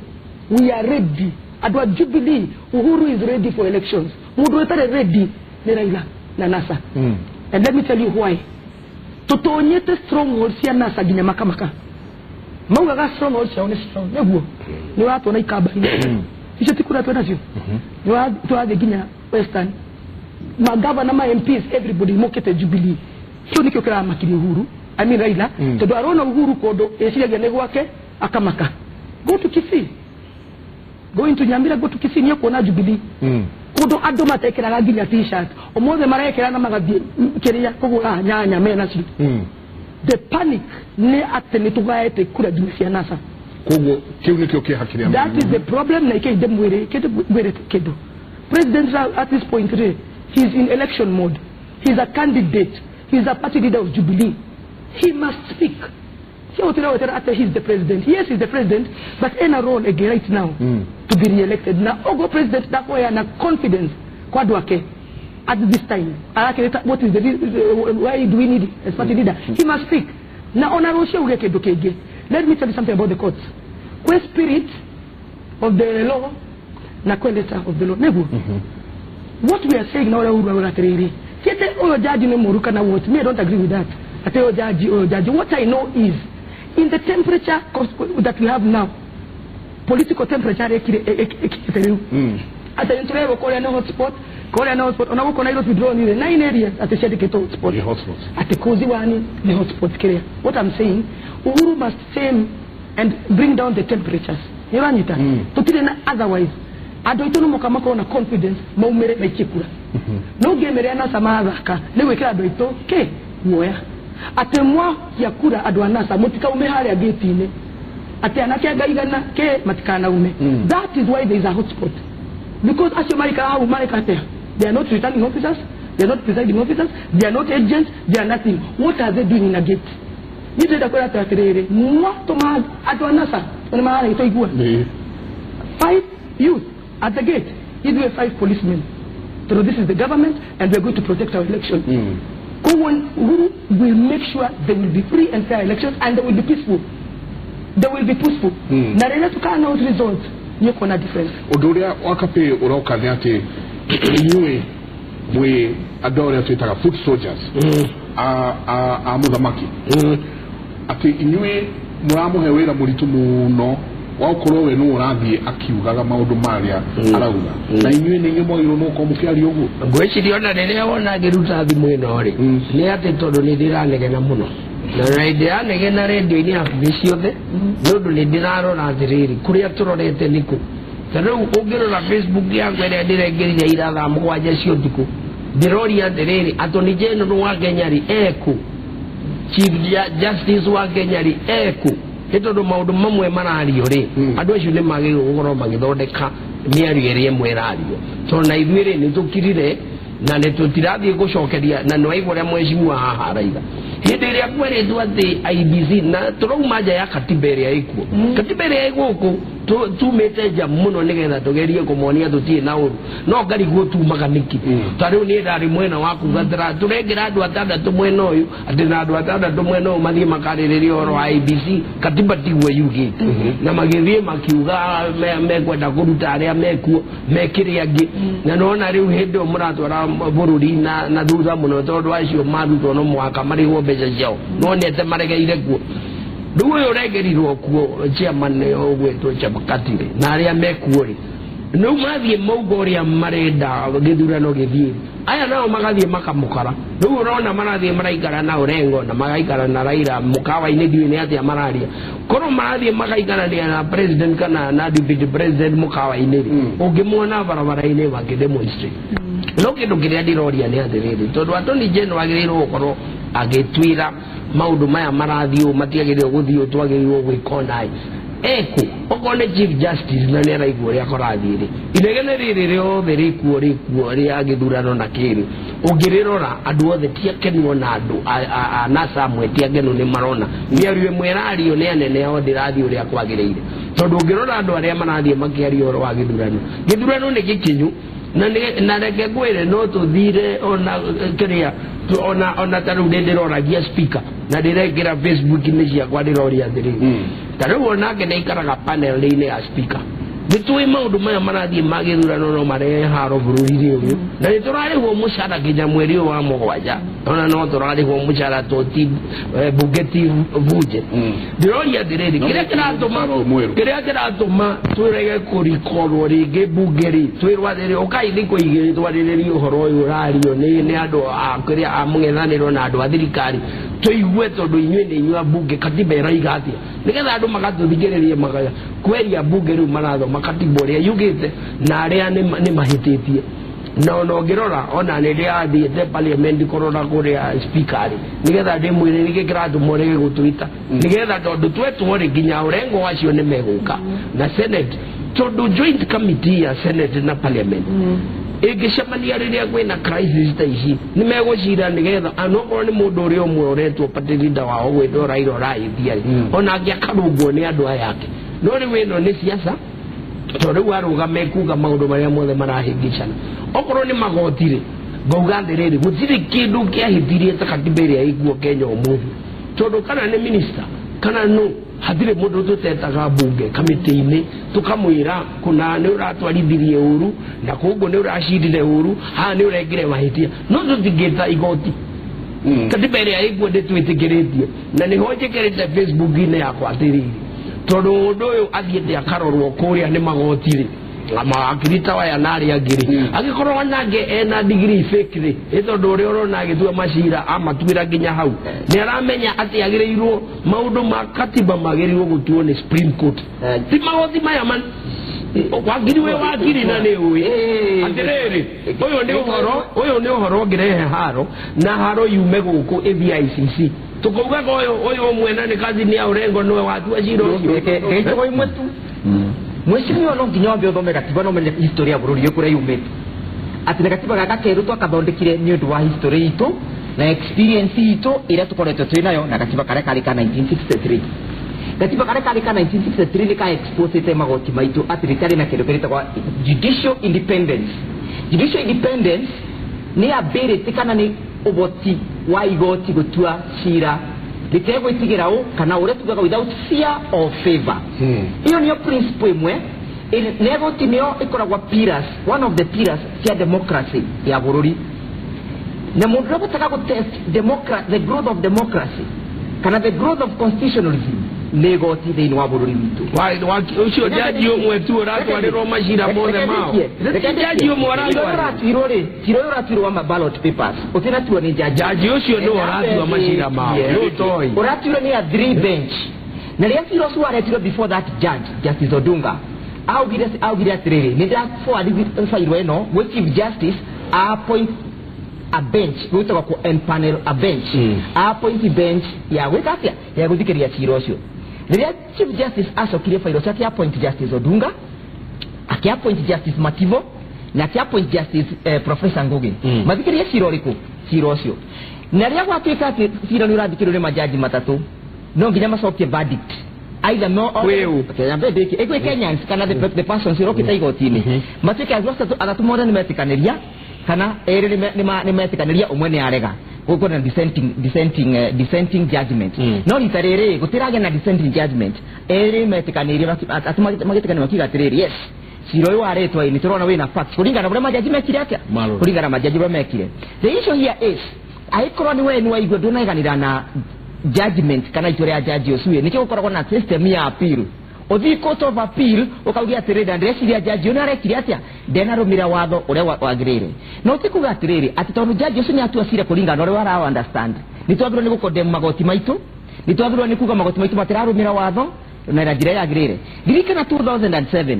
We are ready. Andũ a Jubilee, Uhuru is ready for elections. Mũndũ ũtarĩ ready nĩ Raila na NASA. And let me tell you why. Tũtonyete stronghold cia NASA nginya makamaka. Maugaga stronghold ciao nĩ strong. Nĩguo. Nĩ ũratuona ikamba-inĩ. Icio ti kura twĩnacio. Nĩ tũrathiĩ nginya Western. Magavana, ma MPs, everybody mokete Jubilee. Kĩu nĩkĩo kĩramakirie Uhuru. I mean Raila. Tondũ arona Uhuru kũndũ eciragia nĩ gwake akamaka. Go to Kisii. Go into Nyamira, go to Kisii, nĩ ũkuona Jubilee. Kũndũ andũ matekĩraga nginya t-shirt. Ũmũthĩ marekĩra na magathiĩ kĩrĩa kũgũra nyanya menacio. The panic nĩ atĩ nĩ tũgaete kura nginya cia NASA. Koguo kĩu nĩkĩo kĩeha kĩrĩa. That is the problem na ike ndĩmwĩre kĩndũ kĩndũ. President at this point rĩ, he's in election mode. He's a candidate. He's a party leader of Jubilee. He must speak. He's the president. Yes, he's the president, but in a role again right now to be re-elected. Now, Ogo president na confidence kwa andũ at this time. What is the why do we need as party leader? He must speak. Now, ona rũciũ uge kĩndũ kĩngĩ. Let me tell you something about the courts. Kwe spirit of the law na kwe letter of the law. Nĩguo. What we are saying now, atĩrĩrĩ, tiete ũyũ jaji nĩ mũru kana what? Me, I don't agree with that. Ate ũyũ jaji. What I know is in the temperature that we have now, political temperature ĩkĩte rĩu. Ate nĩtũrerwo kũrĩa nĩ hotspot, kũrĩa nĩ hotspot, ona gũkũ Nairobi ndĩronire 9 areas atĩ ciandĩkĩtwo hotspot. Atĩ Koziwani nĩ hotspot kĩrĩa. What I'm saying, Uhuru must tame and bring down the temperatures. Nĩ ũranyita? Tũtirĩ na otherwise. Andũ aitũ nĩ moka makorwo na confidence maumĩre maikie kura. No ngĩmĩrĩa NASA mathaka nĩ gwĩkĩra andũ aitũ kĩ guoya. Atĩ mwakia kura andũ a NASA mũtikaume harĩa gate-inĩ. Atĩ anake anga igana kĩ matikanaume. That is why there is a hotspot. Because acio marikara hau mareka atĩa? They are not returning officers, they are not presiding officers, they are not agents, they are nothing. What are they doing in a gate? Niĩ ndĩrenda kwĩra atĩrĩrĩ, mwatũma andũ a NASA nĩ mararĩtwo igua. 5 youth at the gate, ithuĩ 5 policemen. So this is the government and we are going to protect our election. Uhuru will make sure there will be free and fair elections and they will be peaceful. They will be peaceful. Na rĩrĩa tũka announce results, nĩ ũkuona difference. Ũndũ ũrĩa wa Kapĩ ũroka nĩ atĩ inyuĩ mwĩ andũ arĩa twĩtaga foot soldiers a mũthamaki. Atĩ inyuĩ mũramũhe wĩra mũritũ mũno wa gũkorwo we nĩwe ũrathiĩ akiugaga maũndũ marĩa arauga. Na inyuĩ nĩ inyuĩ mwagĩrĩirwo nĩ gũkorwo mũkĩaria ũguo. Ngwĩciria ona rĩrĩa wona ngĩruta thimũ ĩno rĩ, nĩ atĩ tondũ nĩ ndĩranegena mũno. Na ndĩranegena rendio-inĩ hakuhĩ ciothe, nĩ ũndũ nĩ ndĩrarora atĩrĩrĩ, kũrĩa tũrorete nĩ kũ. Ta rĩu ũngĩrora Facebook yakwa ĩrĩa ndĩraingĩrire ira thaa 7 cia ũtukũ, ndĩroria atĩrĩrĩ, Attorney General wa Kenya rĩ ekũ? Chief Justice wa Kenya rĩ ekũ? Nĩ tondũ maũndũ mamwe marario rĩ, andũ acio nĩ magĩrĩirwo gũkorwo magĩthondeka mĩario ĩrĩa ĩmwe ĩrario. Tondũ na ithuĩ rĩ nĩ tũkirire na nĩ tũtirathiĩ gũcokeria na nĩ waigua ũrĩa mheshimiwa haha araiga. Hĩndĩ ĩrĩa kwerĩtwo atĩ IEBC na tũrauma nja ya katiba ĩrĩa ĩkuo, katiba ĩrĩa ĩgũkũ tumĩte nja mũno nĩgetha tũgerie kũmonia tũtirĩ na ũru, no ngariguo tumaga nĩkĩ? Ta rĩu niĩ ndarĩ mwena wa kuga tũrengera andũ atandatũ mwena ũyũ, atĩ na andũ atandatũ mwena ũyũ mathiĩ makarĩrĩria ũhoro wa IEBC, katiba tiguo yugĩte. Na magĩthiĩ makiuga mekwenda kũruta arĩa mekuo mekĩre angĩ, na nona rĩu hĩndĩ ĩyo mũratwara bũrũri na thutha mũno, tondũ acio marutwo no mũhaka marĩhwo mbeca ciao, nonete maregeire kuo. Rĩu ũyũ ũregerirwo kuo chairman ũgwĩtwo Chebukati rĩ, na arĩa mekuo rĩ, rĩu mathiĩ mauga ũrĩa marenda gĩthurano gĩthiĩ, aya nao magathiĩ makamũkara. Rĩu ũrona marathiĩ maraikara na Orengo na magaikara na Raila mũkawa-inĩ, ndiũĩ nĩ atĩa mararia. Korwo marathiĩ magaikarania na president kana na deputy president mũkawa-inĩ rĩ, ũngĩmuona barabara-inĩ makĩdemonstrate. No kĩndũ kĩrĩa ndĩroria nĩ atĩrĩrĩ, tondũ Attorney General agĩrĩirwo gũkorwo agĩtwĩra maũndũ maya marathiĩ ũũ, matiagĩrĩirwo gũthiĩ ũũ, twagĩrĩirwo gwĩka ũna eku. Okorwo nĩ Chief Justice na nĩ araigua ũrĩa kũrathiĩ rĩ, inegene rĩrĩ rĩothe rĩkuo rĩa gĩthurano na kĩrĩ, ũngĩrĩrora andũ othe ti akenu, ona andũ a NASA amwe ti akenu, nĩ marona mĩario ĩmwe ĩrario nĩ anene ao ndĩrathiĩ ũrĩa kwagĩrĩire. Tondũ ũngĩrora andũ arĩa marathiĩ makĩaria ũhoro wa gĩthurano, gĩthurano nĩ gĩkinyu, na reke ngwĩre no tũthire ona kĩrĩa ona ta rĩu ndĩroragia speaker na ndĩrekĩra Facebook-inĩ ciakwa, ndĩroria atĩrĩrĩ, ta rĩu onake nĩaikaraga panel-inĩ ya speaker, nĩ tũĩ maũndũ maya marathiĩ ma gĩthurano no marehe haro bũrũri-inĩ ũyũ, na nĩ tũrarĩhwo mũcara nginya mweri ũyũ wa mũgwanja, ona no tũrarĩhwo mũcara tũti bunge ti bunje. Ndĩroria atĩrĩrĩ, kĩrĩa kĩratũma twĩrege kũrikorwo rĩngĩ bunge rĩ, twĩrwo atĩrĩ ũkai thikũ igĩrĩ twarĩrĩrie ũhoro ũyũ ũrario nĩ andũ a kĩrĩa a mũng'ethanĩro na andũ a thirikari, tũigue tondũ inyuĩ nĩ inyuĩ a bunge, katiba ĩraiga atĩa, nĩgetha andũ magatũthikĩrĩria magaya kweria bunge rĩu marathoma katiba ũrĩa yugĩte na arĩa nĩ mahĩtĩtie. Na ona ũngĩrora ona nĩ ndĩrathiĩte parliament kũrora kũrĩa speaker rĩ, nĩgetha ndĩmwĩre nĩkĩ kĩratũma ũrege gũtwĩta, nĩgetha tondũ twetwo rĩ nginya Orengo acio nĩ megũka na Senate, tondũ joint committee ya Senate na parliament ĩngĩcemania rĩrĩa kwĩna crisis ta ici nĩ megũcira, nĩgetha anokorwo nĩ mũndũ ũrĩa ũmwe ũretwo party leader wao gwĩtwo Raila ũrahĩtia rĩ, onake akarũngwo nĩ andũ aya ake. No rĩu ĩno nĩ siasa, tondũ rĩu arũgame kuga maũndũ marĩa mothe marahĩngĩcana. Okorwo nĩ magoti rĩ, ngauga atĩrĩrĩ, gũtirĩ kĩndũ kĩahĩtirie ta katiba ĩrĩa ĩkuo Kenya ũmũthĩ, tondũ kana nĩ minister kana no hatirĩ mũndũ tũtetaga mbunge kamĩtĩ-inĩ tũkamwĩra kũna nĩ ũratwarithirie ũru na koguo nĩ ũracindire ũru, haha nĩ ũrengire mahĩtia, no tũtingĩta igoti. Katiba ĩrĩa ĩkuo ndĩtwĩtĩkĩrĩtie, na nĩho njĩkĩrĩte Facebook-inĩ yakwa atĩrĩrĩ, tondũ mũndũ ũyũ athiĩte akarorwo kũrĩa nĩ magoti rĩ, mawakiri ta aya na arĩa angĩ rĩ, angĩkorwo onake ena degree fake rĩ, ĩ tondũ ũrĩa ũrona agĩtua macira amatuĩra nginya hau, nĩ aramenya atĩ agĩrĩirwo maũndũ ma katiba magĩrĩirwo gũtuo nĩ Supreme Court, ti magoti maya wakiri wĩ wakiri na nĩ ũĩ atĩrĩrĩ, ũyũ nĩ ũhoro ũngĩrehe haro na haro yume gũkũ ĩthiĩ ICC, tũkaugaga ũyũ ũmwe na nĩ cousin ya Orengo nĩwe watua cira ũcio. Reke imwe tu, mheshimiwa, no nginya wambe ũthome gatiba no ũmenye history ya bũrũri ũyũ kũrĩa yumĩte, atĩ na gatiba gaka kerũ twakathondekire nĩ ũndũ wa history itũ na experience itũ ĩrĩa tũkoretwo twĩ nayo na gatiba karĩa karĩ ka 1963. Gatiba karĩa karĩ ka 1963 nĩ ka exposete magoti maitũ atĩ rĩtarĩ na kĩndũ kĩrĩtagwo judicial independence. Judicial independence nĩ ability kana nĩ ũhoti wa igoti gũtua cira rĩtegwĩtigĩra ũ kana ũrĩa tugaga without fear or favor. Ĩyo nĩyo principle ĩmwe na igoti nĩyo ĩkoragwo pillars, one of the pillars cia democracy ya bũrũri, na mũndũ ũrĩa ũhotaga gũtest the growth of democracy kana the growth of constitutionalism nĩ igoti thĩinĩ wa bũrũri witũ. Ũcio jaji ũmwe tu ũratwarĩrwo macira mothe mao, jaji ũmwe ũratuirwo rĩ, cira ũyũ ũratuirwo wa ballot papers ũtinatuo nĩ jaji, jaji ũcio nĩwe ũratua macira mao, nĩ ũtoĩ ũratuirwo nĩ a three bench, na rĩrĩa cira ũcio waretirwo before that judge Justice Odunga augire atĩrĩrĩ, nĩ ndĩra forward file ĩno gwĩ Chief Justice appoint a bench, gwĩtagwo kũ empanel a bench, appoint bench ya gwĩka atĩa, ya gũthikĩrĩria cira ũcio. Rĩrĩa Chief Justice acokirie fairo ũcio akĩ-appoint Justice Odunga, akĩ-appoint Justice Mativo na akĩ-appoint Justice Professor Ngugi. Mathikĩrĩrie cira ũrĩkũ? Cira ũcio. Na rĩrĩa gwatuĩka atĩ cira nĩ ũrathikĩrĩrio nĩ majaji matatũ, no nginya macokie verdict. Either no okay, ambe ndĩkie. Ĩkwĩ Kenyans kana the persons ũrokĩte igoti-inĩ matuĩke atatũ mothe nĩ metĩkanĩria kana erĩ nĩ metĩkanĩria, ũmwe nĩ arega. Gũkorwo na dissenting judgment. No rita rĩrĩ gũtiragĩa na dissenting judgment, erĩ metĩkanĩirie, atatũ magĩtĩkanĩria makiuga atĩrĩrĩ, yes, cira ũyũ warĩtwo nĩ tũrona wĩna facts kũringana na ũrĩa majaji mekire atĩa, kũringana na majaji ũrĩa mekire. The issue here is angĩkorwo nĩ we nĩ waigua ndũnaiganĩra na judgment kana itua rĩa jaji ũcio, nĩkĩo gũkoragwo na system ya appeal. Ũthiĩ court of appeal ũkaugia atĩrĩrĩ, na ndĩreciria jaji ũyũ nĩarekire atĩa, ndenarũmĩrĩra watho ũrĩa wagĩrĩire. No ti kuga atĩrĩrĩ atĩ tondũ jaji ũcio nĩatua cira kũringana na ũrĩa wara understand, nĩ twagĩrĩirwo nĩ gũkondem magoti maitũ, nĩ twagĩrĩirwo nĩ kuga magoti maitũ matirarũmĩra watho na njĩra yagĩrĩire. Ririkana 2007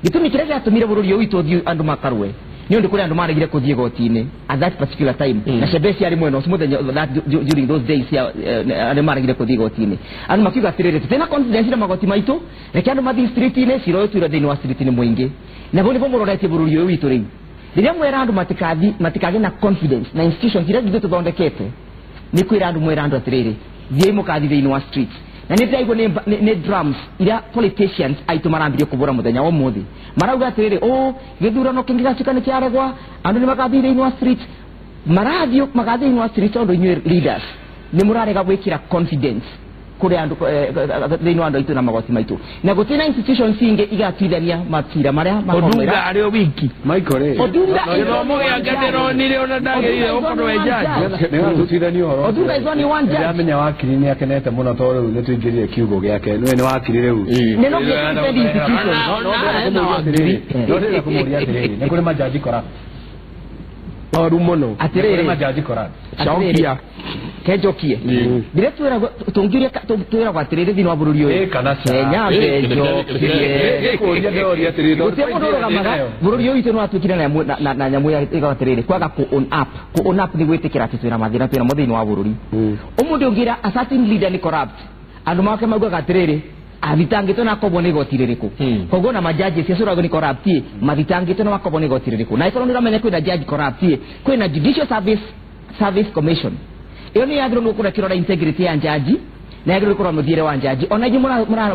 gĩtũmi kĩrĩa gĩatũmire bũrũri ũyũ witũ ũthiĩ andũ makarũe nĩ ũndũ kũrĩ andũ maregire kũthiĩ igoti-inĩ at that particular time, na Shebesh arĩ mwena ũcio mũthenya that during those days andũ maregire kũthiĩ igoti-inĩ, andũ makiuga atĩrĩrĩ, tũtirĩ na confidence na magoti maitũ, reke andũ mathiĩ street-inĩ, cira ũyũ tuire thĩinĩ wa street-inĩ mũingĩ. Na hau nĩho mũroretie bũrũri ũyũ witũ rĩu. Rĩrĩa mwera andũ matikagĩe na confidence na institutions iria ithuĩ tũthondekete, nĩ kwĩra andũ, mwĩra andũ atĩrĩrĩ, thiĩi mũkathiĩ thĩinĩ wa streets. Na nĩ ndĩraigua nĩ drums iria politicians aitũ marambirie kũbũra mũthenya wa ũmũthĩ, marauga atĩrĩrĩ, ũ gĩthurano kĩngĩ gĩgatuĩka nĩ kĩaregwa, andũ nĩ magathiĩ thĩinĩ wa streets, marathiĩ magathiĩ thĩinĩ wa streets tondũ inyuĩ leaders nĩ mũrarega gwĩkĩra confidence kũrĩ andũ thĩinĩ wa andũ aitũ na magoti maitũ, na gũtirĩ na institutions ingĩ igatuithania macira marĩa Odunga arĩ o wiki. Michael rĩ, Odunga gĩthomo gĩake ndĩronire ona ndagĩrĩire gũkorwo e judge. Nĩwatũtuithania ũhoro. Odunga is only one judge. Ndĩramenya wakiri nĩ akenete mũno tondũ rĩu nĩ tũingĩrire kiugo gĩake. Nĩwe nĩ wakiri rĩu. Nĩ no nginya defend institutions. No ndĩrenda kũmũria atĩrĩrĩ, nĩ kũrĩ majaji corrupt? Oru mũno. Nĩ kũrĩ majaji corrupt? Cokia. Kenjokie ndĩrĩa twĩragwo tũngiuria twĩragwo atĩrĩrĩ thĩinĩ wa bũrũri ũyũ Kana ca. Kenya mbenjokie Kũria ndĩroria atĩrĩrĩ, tondũ gũtirĩ mũndũ ũrũgamaga bũrũri ũyũ witũ nĩ watuĩkire na nyamũ ĩgagwo atĩrĩrĩ kwaga kũ own up. Kũ own up nĩ gwĩtĩkĩra atĩ twĩna mathĩna twĩna mo thĩinĩ wa bũrũri. Ũmũthĩ ũngĩra a certain leader nĩ corrupt, andũ make maugaga atĩrĩrĩ, athitangĩtwo na akobwo nĩ igoti rĩrĩkũ? Koguo na majaji acio ũrauga nĩ corrupt, mathitangĩtwo na makobwo nĩ igoti rĩrĩkũ? Na ĩkorwo nĩ ũramenya kwĩna judge corrupt, kwĩna Judicial Service Commission, ĩyo nĩ yagĩrĩirwo nĩ gũkorwo ĩkĩrora integrity ya njaji na yagĩrĩirwo gũkorwo mũthiĩre wa njaji. Ona inyuĩ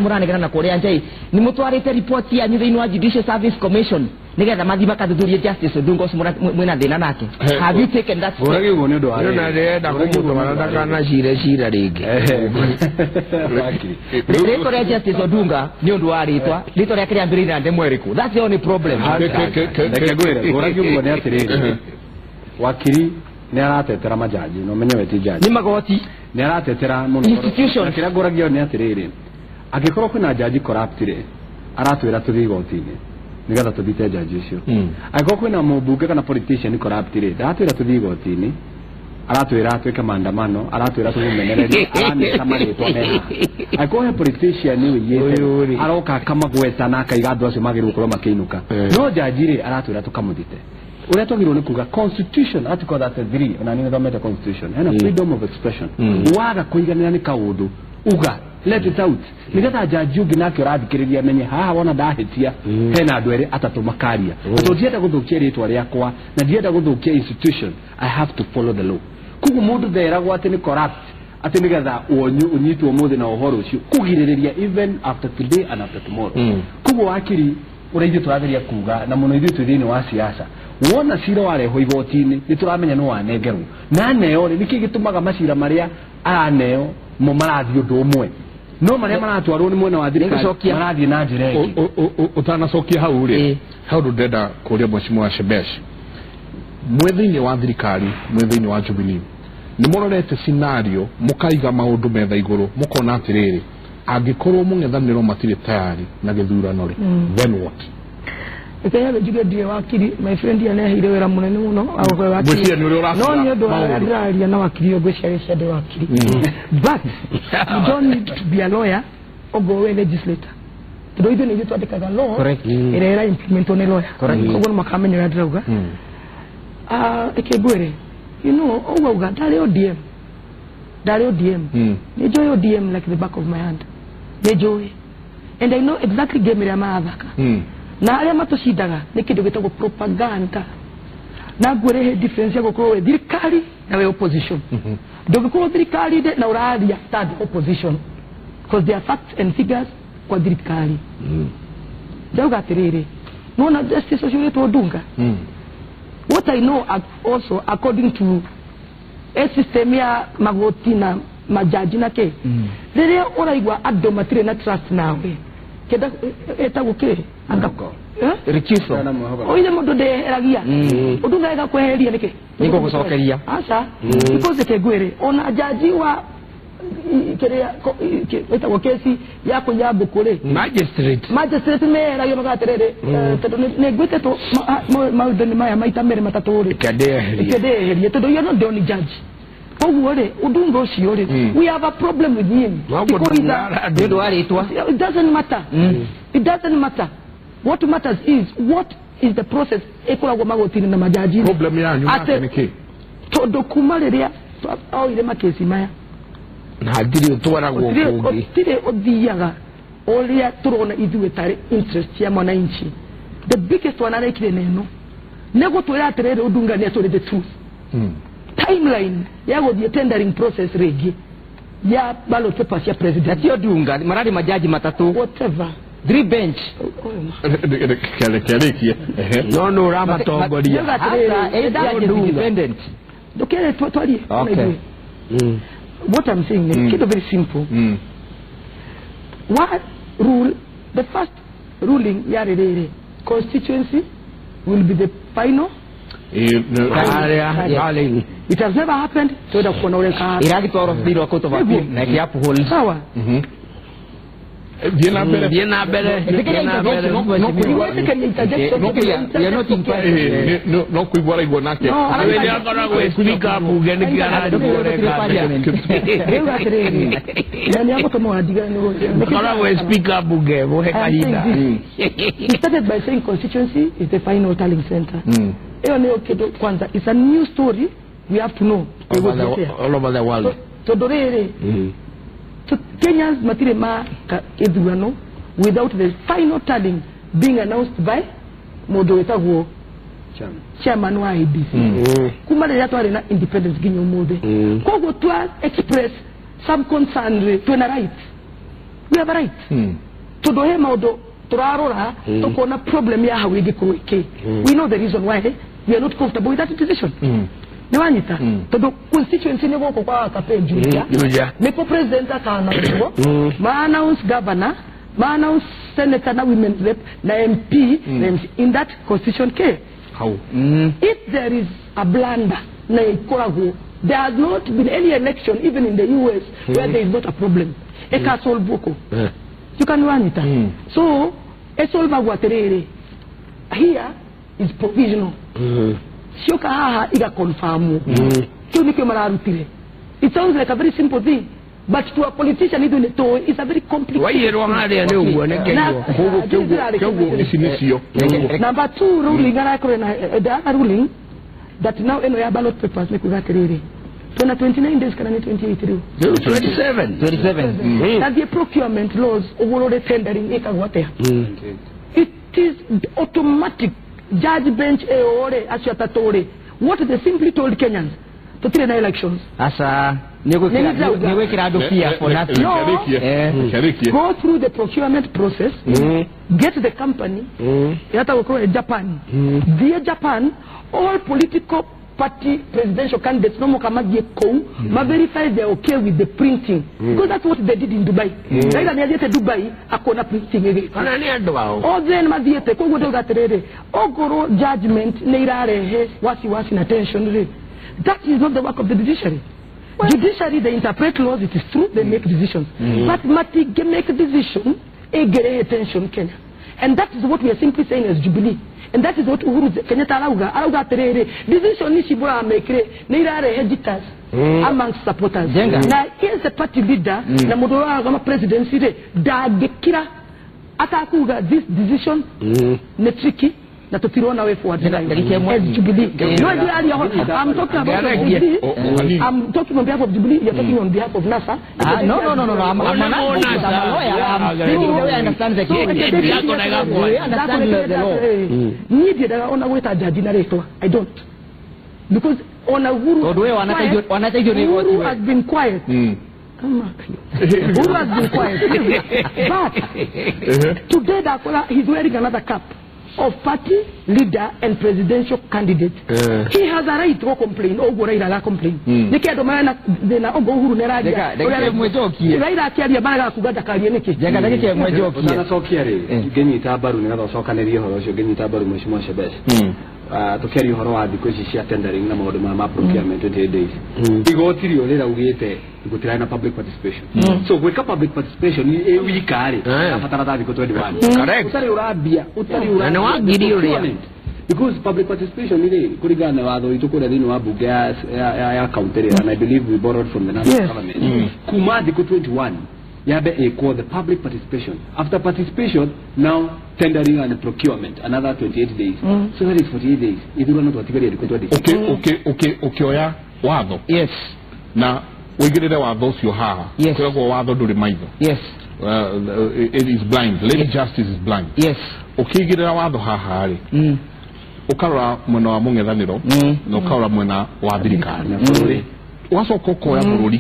mũranegena na kũrĩa nja nĩ mũtwarĩte report yanyu thĩinĩ wa Judicial Service Commission nĩgetha mathiĩ makathuthurie Justice Odunga ũcio mwĩna thĩna nake. Have you taken that step? Ngũragia ũguo nĩ ũndũ wa Nĩ na ndĩrenda kũmũtwara ndakanacire cira rĩngĩ. Wakiri. Rĩtwa rĩa Justice Odunga nĩ ũndũ wa rĩtwa rĩake rĩambĩrĩirie na ndemwa ĩrĩkũ? That's the only problem. Reke ngwĩre, ngũragia ũguo nĩ atĩrĩrĩ, wakiri nĩ aratetera majaji na ũmenye we ti jaji. Nĩ magoti. Nĩ aratetera mũno. Institutions. Na kĩrĩa ngũragio nĩ atĩrĩrĩ, angĩkorwo kwĩna jaji corrupt rĩ, aratwĩra tũthiĩ igoti-inĩ nĩgetha tũthite jaji ũcio. Angĩkorwo kwĩna mũmbunge kana politician corrupt rĩ, ndaratwĩra tũthiĩ igoti-inĩ, aratwĩra twĩke maandamano, aratwĩra tũmũmenererie, arameta marĩtwa me haha. Angĩkorwo he politician wĩiyĩte, aroka akamagweta na akaiga andũ acio magĩrĩirwo gũkorwo makĩinũka. No jaji rĩ, aratwĩra tũkamũthite. Ũrĩa twagĩrĩirwo nĩ kuga constitution article 33, ona niĩ nĩthomete constitution, hena freedom of expression. Waga kũiganĩra nĩ kaũndũ, uga, let it out, nĩgetha jaji ũngĩ nake ũrathikĩrĩria amenye haha wona ndahĩtia hena andũ erĩ atatũ makaria. Tondũ ndienda gũthũkia rĩtwa rĩakwa na ndienda gũthũkia institution, I have to follow the law. Koguo mũndũ nderagwo atĩ nĩ corrupt atĩ nĩgetha ũnyitwo ũmũthĩ na ũhoro ũcio kũgirĩrĩria even after today and after tomorrow. Koguo wakiri, ũrĩa ithuĩ tũrageria kuga na mũno ithuĩ twĩ thĩinĩ wa siasa, wona cira warehwo igoti-inĩ nĩ tũramenya nĩ wanengerwo na aneo rĩ, nĩkĩ gĩtũmaga macira marĩa araneo mo marathiĩ ũndũ ũmwe, no marĩa maratwarwo nĩ mwena wa thirikari Nĩngũcokia. marathiĩ na njĩra ĩngĩ? Ũtanacokia hau rĩ, hau ũndũ ndĩrenda kũria mheshimiwa Shebesh, mwĩ thĩinĩ wa thirikari, mwĩ thĩinĩ wa Jubilee, nĩ mũrorete scenario mũkaiga maũndũ metha igũrũ mũkona atĩrĩrĩ, angĩkorwo mũng'ethanĩro matirĩ tayari na gĩthurano rĩ, then what? Reke nyambe njuge ndirĩ wakiri, my friend aneheire wĩra mũnene mũno wa gũkorwo wakiri. Ngwĩciria nĩ ũrĩa ũracora No nĩ ũndũ wa maũndũ. ndĩraria na wakiri ũyũ, ngwĩciria gĩcia ndĩ wakiri, but you don't need to be a lawyer ũguo wĩ legislator, tondũ ithuĩ nĩ ithuĩ twandĩkaga law ĩrĩa ĩra implementwo nĩ lawyer. Koguo nĩ makamenya ũrĩa ndĩrauga. Reke ngwĩre, you know, ũguo auga ndarĩ ODM, ndarĩ ODM, nĩ njũĩ ODM like the back of my hand, nĩ njũĩ, and I know exactly game ĩrĩa marathaka na arĩa matũcindaga nĩ kĩndũ gĩtagwo propaganda. Na ngwĩre difference ya gũkorwo wĩ thirikari na wĩ opposition. Ndũngĩkorwo thirikari na ũraria ta opposition, because there are facts and figures kwa thirikari. Ndauga atĩrĩrĩ, nona justice ũcio wĩtwo Odunga. What I know also according to a system ya magoti na majaji na ke, rĩrĩa ũraigua andũ matirĩ na trust nawe, kenda etagwo kĩ? Recusal. Oire mũndũ ndeheragia. Odunga ega kweheria nĩkĩ? Nĩngũgũcokeria. Aca. Because ke ngwĩre ona jaji wa kĩrĩa ĩtagwo kesi ya kũiya ngũkũ rĩ, magistrate meheragio mauga atĩrĩrĩ, tondũ nĩ ngwĩtĩtwo maũndũ-inĩ maya maita merĩ matatũ rĩ, kĩndeherie tondũ you are not the only judge. Koguo rĩ, Odunga ũcio rĩ, we have a problem with him. It doesn't matter. It doesn't matter. What matters is what is the process ĩkoragwo magoti-inĩ na majaji. Problem yanyu nake nĩ kĩ? Tondũ kuma rĩrĩa oire makesi maya na hatirĩ ũtwaragwo kũngĩ, gũtirĩ ũthiaga ũrĩa tũrona ithuĩ tarĩ interest ya mwananchi. The biggest one arekire nĩ ĩno, nĩ gũtwĩra atĩrĩrĩ, Odunga nĩ atwĩre the truth. Timeline ya gũthiĩ tendering process rĩngĩ ya ballot papers ya president. Ti Odunga, mararĩ majaji matatũ. Whatever. Three bench. Kĩarĩkie. No no ũramatongoria. Independent. Ndũkere twarie. Okay. What I'm saying is kind of very simple. What rule, the first ruling yarĩ rĩrĩ, constituency will be the final. It has never happened. Twenda kuona ũrĩa ĩkahaana. Ĩragĩtwarwo thĩinĩ wa court of appeal na ĩkĩ uphold. Sawa. Thiĩ na mbere. Thiĩ na mbere. No kũigua araigua nake. Nĩ akoragwo speaker bunge nĩkĩo ararigwo ũreka. Rĩu atĩrĩrĩ, na nĩ agũtũma wandigane nĩ akoragwo speaker bunge mũhe kahinda. He started by saying constituency is the final tallying center. Ĩyo nĩyo kĩndũ kwanza, it's a new story we have to know. All over the world. Tondũ rĩrĩ, Kenyans matirĩ ma ithurano without the final tallying being announced by mũndũ wĩtagwo chairman wa IEBC. Kuma rĩrĩa twarĩ na independence nginya ũmũthĩ. Koguo twa express some concern rĩ, twĩna right. We have a right. Tondũ he maũndũ tũrarora tũkona problem ya hau ĩngĩkorwo ĩkĩ. We know the reason why we are not comfortable with that decision. Nĩ wanyita? Tondũ constituency nĩ gũkũ kwa Kape Juja, nĩkũ president aka-announce, ma-announce governor, ma-announce senator na women rep na MP na MC in that constitution K. How? If there is a blunder na ĩkoragwo, there has not been any election even in the US where there is not a problem. Ĩkasolve gũkũ. You can wanyita. So ĩsolvagwo atĩrĩrĩ, here is provisional. Cioka haha igaconfirm. Kĩu nĩkĩo mararutire. It sounds like a very simple thing, but to a politician ithuĩ nĩ tũĩ it's a very complicated. Waiyĩrwo harĩa nĩ ũguo nĩkĩo. Koguo ici nĩcio. Number two ruling arakorwo na the other ruling that now ĩno ya ballot papers nĩ kuga atĩrĩrĩ, twĩna 29 days kana nĩ 28 rĩu? 27. 27. Na thiĩ procurement laws ũgũrũre tendering ĩkagwo atĩa? It is automatic. Judge bench ĩyo rĩ, acio atatũ rĩ, what they simply told Kenyans, tũtirĩ na elections. Aca, nĩ gwĩkĩra andũ fear for nothing. No. Go through the procurement process, get the company, ĩhota gũkorwo ĩ Japan. Thiĩ Japan, all political party presidential candidates no moka mathiĩ kũu, ma verify they are okay with the printing. Because that's what they did in Dubai. Raila nĩ athiĩte Dubai akona printing ĩgĩkwo. Kana nĩ andũ ao. Othe nĩ mathiĩte, koguo ndauga atĩrĩrĩ, ongorwo judgment nĩ irarehe wasiwasi na tension rĩ, that is not the work of the judiciary. Judiciary, they interpret laws, it is true, they make decisions. But matingĩ make decision ĩngĩrehe tension Kenya. And that is what we are simply saying as Jubilee. And that is what Uhuru Kenyatta arauga. Arauga atĩrĩrĩ, decision ici mũramekire nĩ irarehe jitters amongst supporters. Na as a party leader, na mũndũ ũrarũgama presidency rĩ, ndangĩkira atakuga this decision nĩ tricky na tũtirona way forward as Jubilee. No, I'm talking about Jubilee. I'm talking on behalf of Jubilee. You're talking on behalf of NASA. No. I'm a lawyer. I'm the way I understand the case. I understand the law. Niĩ ndiendaga ona gwĩta jaji na rĩtwa. I don't. Because ona Uhuru Tondu we wanateithio nĩ igoti Uhuru we. has been quiet. Uhuru has been quiet. But today Dakola, he's wearing another cap of party leader and presidential candidate. He has a right to complain. Oguo Raila ara complain. Niki andu marena thina ongo Uhuru neraria. Ndeka ĩmwe njokie. Raila akiaria maraga kuga ndakarie niki. Njenga ndagĩka ĩmwe njokie. Ũtanacokia rĩ, ngĩnyita mbaru nĩgetha ũcokanĩrie ũhoro ũcio, ngĩnyita mbaru Mheshimiwa Shebesh. Tũkĩaria ũhoro wa thikũ ici cia tendering na maũndũ maya ma procurement 28 days. Igoti rĩo rĩraugĩte gũtirarĩ na public participation. So gwĩka public participation ĩ wika rĩ, ĩrabatara ta thikũ 21. Correct. Ũtarĩ ũrambia, ũtarĩ ũrambia. Na nĩ wangiri ũrĩa. Procurement. Because public participation rĩ, kũringana na watho witũ kũrĩa thĩinĩ wa bunge ya county rĩ, and I believe we borrowed from the national government. Kuma thikũ 21 yambe ĩkwo the public participation. After participation, now tendering and procurement, another 28 days. So that is 48 days. Ithurano twatigaria thikũ 26. Ũkĩoya watho. Yes. Na ũigĩrĩre watho ũcio haha. Yes. Kwĩragwo watho ndũrĩ maitho. Yes. It is blind. Lady Justice is blind. Yes. Ũkĩigĩrĩra watho haha rĩ, ũkarora mwena wa mũng'ethanĩro na ũkarora mwena wa thirikari. Ũgacoka ũkoya bũrũri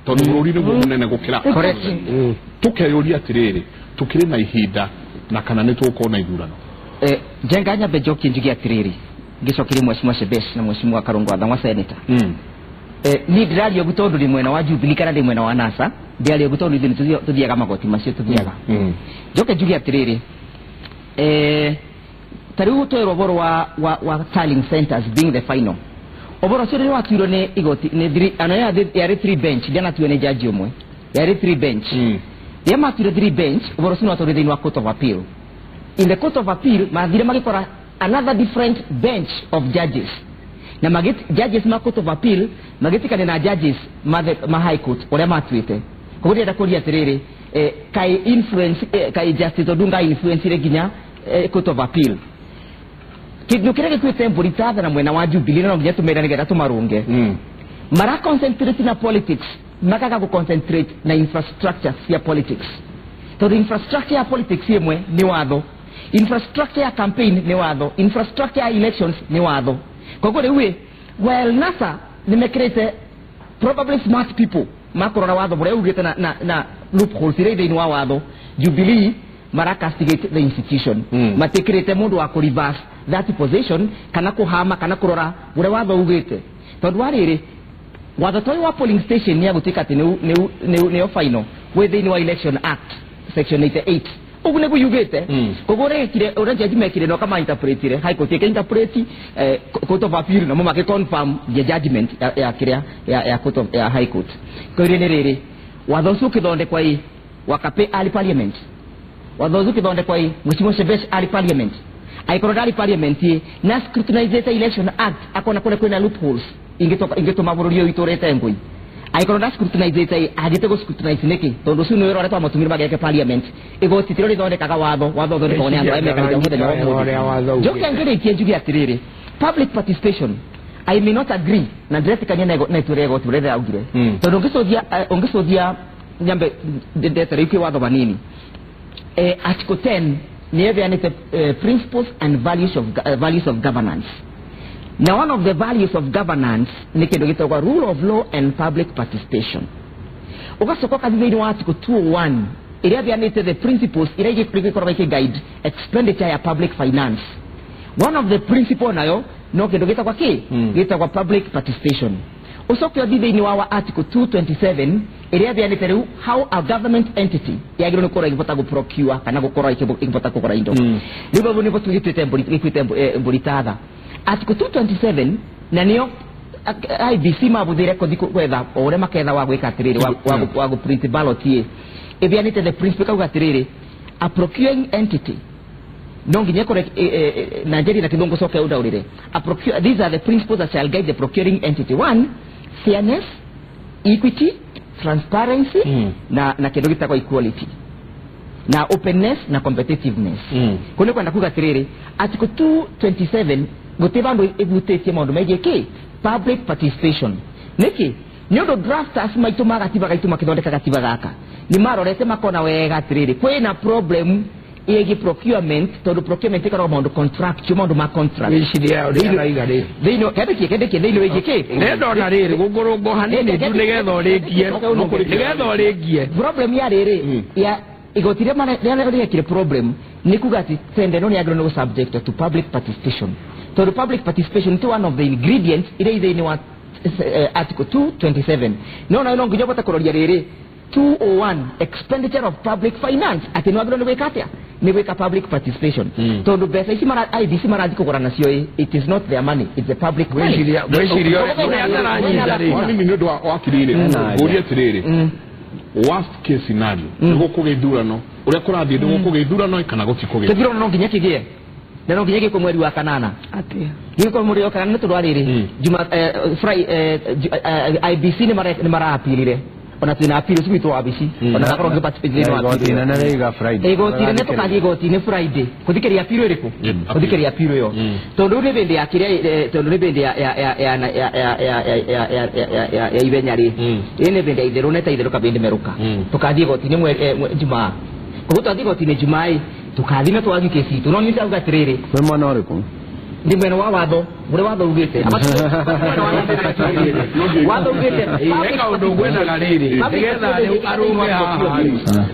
tondũ bũrũri nĩguo mũnene gũkĩra. Correct. Tũkeyũria atĩrĩrĩ, tũkĩrĩ na ihinda na kana nĩ tũgũkorwo na ithurano. Njenga nyambe njokie njuge atĩrĩrĩ, ngĩcokerie Mheshimiwa Shebesh na Mheshimiwa Karungo wa Thang'wa senator. Niĩ ndĩraria ũguo tondũ ndĩ mwena wa Jubilee kana ndĩ mwena wa NASA, ndĩraria ũguo tondũ ithuĩ tũthiaga magoti macio tũthiaga. Njoke njuge atĩrĩrĩ, ta rĩu twerwo ũhoro wa tallying centers being the final. Ũhoro ũcio rĩrĩa watuirwo nĩ igoti nĩ three, ana yarĩ three bench, ndĩanatuo nĩ jaji ũmwe, yarĩ three bench. Rĩrĩa matuire three bench, ũhoro ũcio nĩ watwarirwo thĩinĩ wa court of appeal. In the court of appeal mathire magĩkora another different bench of judges. Na judges ma court of appeal magĩtikane na judges ma high court ũrĩa matuĩte. Koguo ndĩrenda kũria atĩrĩrĩ, kai influence, kai Justice Odunga influence nginya court of appeal. Kĩndũ kĩrĩa gĩkuĩte mbũri ta tha na mwena wa Jubilee no nginya tũmere nĩgetha tũmarũnge. Mara concentrate na politics, makaga gũ concentrate na infrastructure cia politics. Tondũ infrastructure ya politics ĩmwe nĩ watho, infrastructure ya campaign nĩ watho, infrastructure ya elections nĩ watho. Koguo rĩu ĩ, well NASA nĩ mekĩrĩte probably smart people makorora watho ũrĩa ugĩte na loopholes iria thĩinĩ wa watho. Jubilee mara castigate the institution. Matikĩrĩte mũndũ wa kũ reverse that position kana kũhama kana kũrora ũrĩa watho ugĩte. Tondũ wa rĩrĩ, watho ta ũyũ wa polling station nĩ agũtuĩka atĩ nĩyo final wĩ thĩinĩ wa Election Act section 88. Ũguo nĩguo yugĩte. Koguo ũrĩa ũrĩa jaji mekire no kama interpretire high court ĩkĩ interpret, court of appeal namo makĩ confirm the judgment ya kĩrĩa ya court of ya high court. Koguo nĩ rĩrĩ, watho ũcio ũkĩthondekwa ĩ wakape ali parliament. Watho ũcio ũkĩthondekwa ĩ Mheshimiwa Shebesh ali parliament. Aikorwo ndari parliament ĩ na scrutinize Election Act akona kũrĩa kwĩna loopholes ingĩtũma bũrũri ũyũ witũ ũrete ngũi. Aikorwo nda scrutinize ĩ agĩte gũ scrutinize nĩkĩ? Tondũ ũcio nĩ wĩra ũrĩa twamatumire mageke parliament. Igoti tirĩo rĩthondekaga watho, watho ũthondekagwo nĩ andũ arĩa mekarĩte mũthenya wa ũmũthĩ. Njoke ngĩrĩkie njuge atĩrĩrĩ, public participation I may not agree na ndĩretĩkania na itua rĩa igoti ũrĩa rĩraugire. Tondũ ũngĩcũthia nyambe ndetere kwĩ watho manini. Article 10 nĩ ĩheanĩte principles and values of governance. Now one of the values of governance nĩ kĩndũ gĩtagwo rule of law and public participation. Ũgacoka ũgathiĩ thĩinĩ wa article 201 ĩrĩa ĩheanĩte the principles iria igĩkoragwo ikĩ guide expenditure ya public finance. One of the principle nayo no kĩndũ gĩtagwo kĩ? Gĩtagwo public participation. Ũcoke ũthiĩ thĩinĩ wa article 227 ĩrĩa ĩheanĩte rĩu how a government entity yagĩrĩirwo nĩ gũkorwo ĩkĩhota gũ procure kana gũkorwo ĩkĩhota kũgũra indo. Rĩu hau nĩho tũgĩtuĩte mbũri ta tha. Article 227 na nĩyo IEBC mabũthĩre kũthiĩ gwetha o ũrĩa maketha wa gwĩka atĩrĩrĩ wa gũ print ballot ĩ ĩheanĩte the principle kauga atĩrĩrĩ, a procuring entity no nginya ĩkorwo na njeri na kĩthũngũ coke ũndaũrĩre. These are the principles that shall guide the procuring entity. One, fairness, equity, transparency na kĩndũ gĩtagwo equality na openness na competitiveness. Kũu nĩ kwenda kuga atĩrĩrĩ, article 227 gũtirĩ vandũ ĩhutĩtie maũndũ megiĩ kĩ? Public participation. Nĩkĩ? Nĩ ũndũ drafters maitũ ma gatiba gaitũ makĩthondeka gatiba gaka nĩ marorete makona wega atĩrĩrĩ kwĩna problem ĩgiĩ procurement tondũ procurement ĩkoragwo maũndũ contract maũndũ ma contract Wĩciria ũrĩa araiga rĩ thĩinĩ kendĩkie thĩinĩ wĩgiĩ kĩ ndendona rĩrĩ gũkũrũngwo hanini tu nĩgetha ũrĩkie nĩgetha ũrĩkie problem ya rĩrĩ ya igoti rĩrĩa rĩekire problem nĩ kuga atĩ tender ĩno nĩ yagĩrĩirwo nĩ subject to public participation tondũ public participation ti one of the ingredients iria i thĩinĩ wa article 227 no nayo no nginya ũbote kũroria rĩrĩ 201 expenditure of public finance atĩ nĩ wagĩrĩirwo nĩ gwĩka atĩa nĩ gwĩka public participation tondũ mbeca ici IEBC marathiĩ kũgũra nacio it is not their money, it's the public money. Gwĩciria ũrĩa ataranyita rĩ nini nĩ ũndũ wa wakiri rĩ ngũrie atĩrĩrĩ worst case scenario nĩ gũkũgĩa ithurano ũrĩa kũrathiĩ nĩ gũkũgĩa ithurano kana gũtikũgĩa ithurano no nginya kĩgĩe na no nginya gĩkwo mweri wa kanana atĩa gĩkwo mweri wa kanana nĩ tondũ wa rĩrĩ juma IEBC nĩ maraapirire ona twina appeal ucio witũ wabici ona gakorwo ngĩ participate thĩinĩ wa Igoti inene rĩiga Friday igoti inene tũkathiĩ igoti-inĩ Friday kũthikĩrĩria appeal ĩrĩkũ kũthikĩrĩria appeal ĩyo tondũ rĩu nĩ hĩndĩ ya kĩrĩa tondũ nĩ hĩndĩ ya ithenya rĩ ĩ nĩ hĩndĩ ya itherũ na ĩta itherũ kabĩndĩ merũka tũkathiĩ igoti-inĩ Jumaa koguo twathiĩ igoti-inĩ Jumaa ĩ tũkathiĩ na twathiĩ kesi itũ no niĩ ndauga atĩrĩrĩ kwĩ mwena ũrĩkũ ndi mwena wa watho ũrĩa watho ugĩte watho ugĩte he kaũndũ ngwendaga rĩrĩ nĩgetha rĩu arũme haha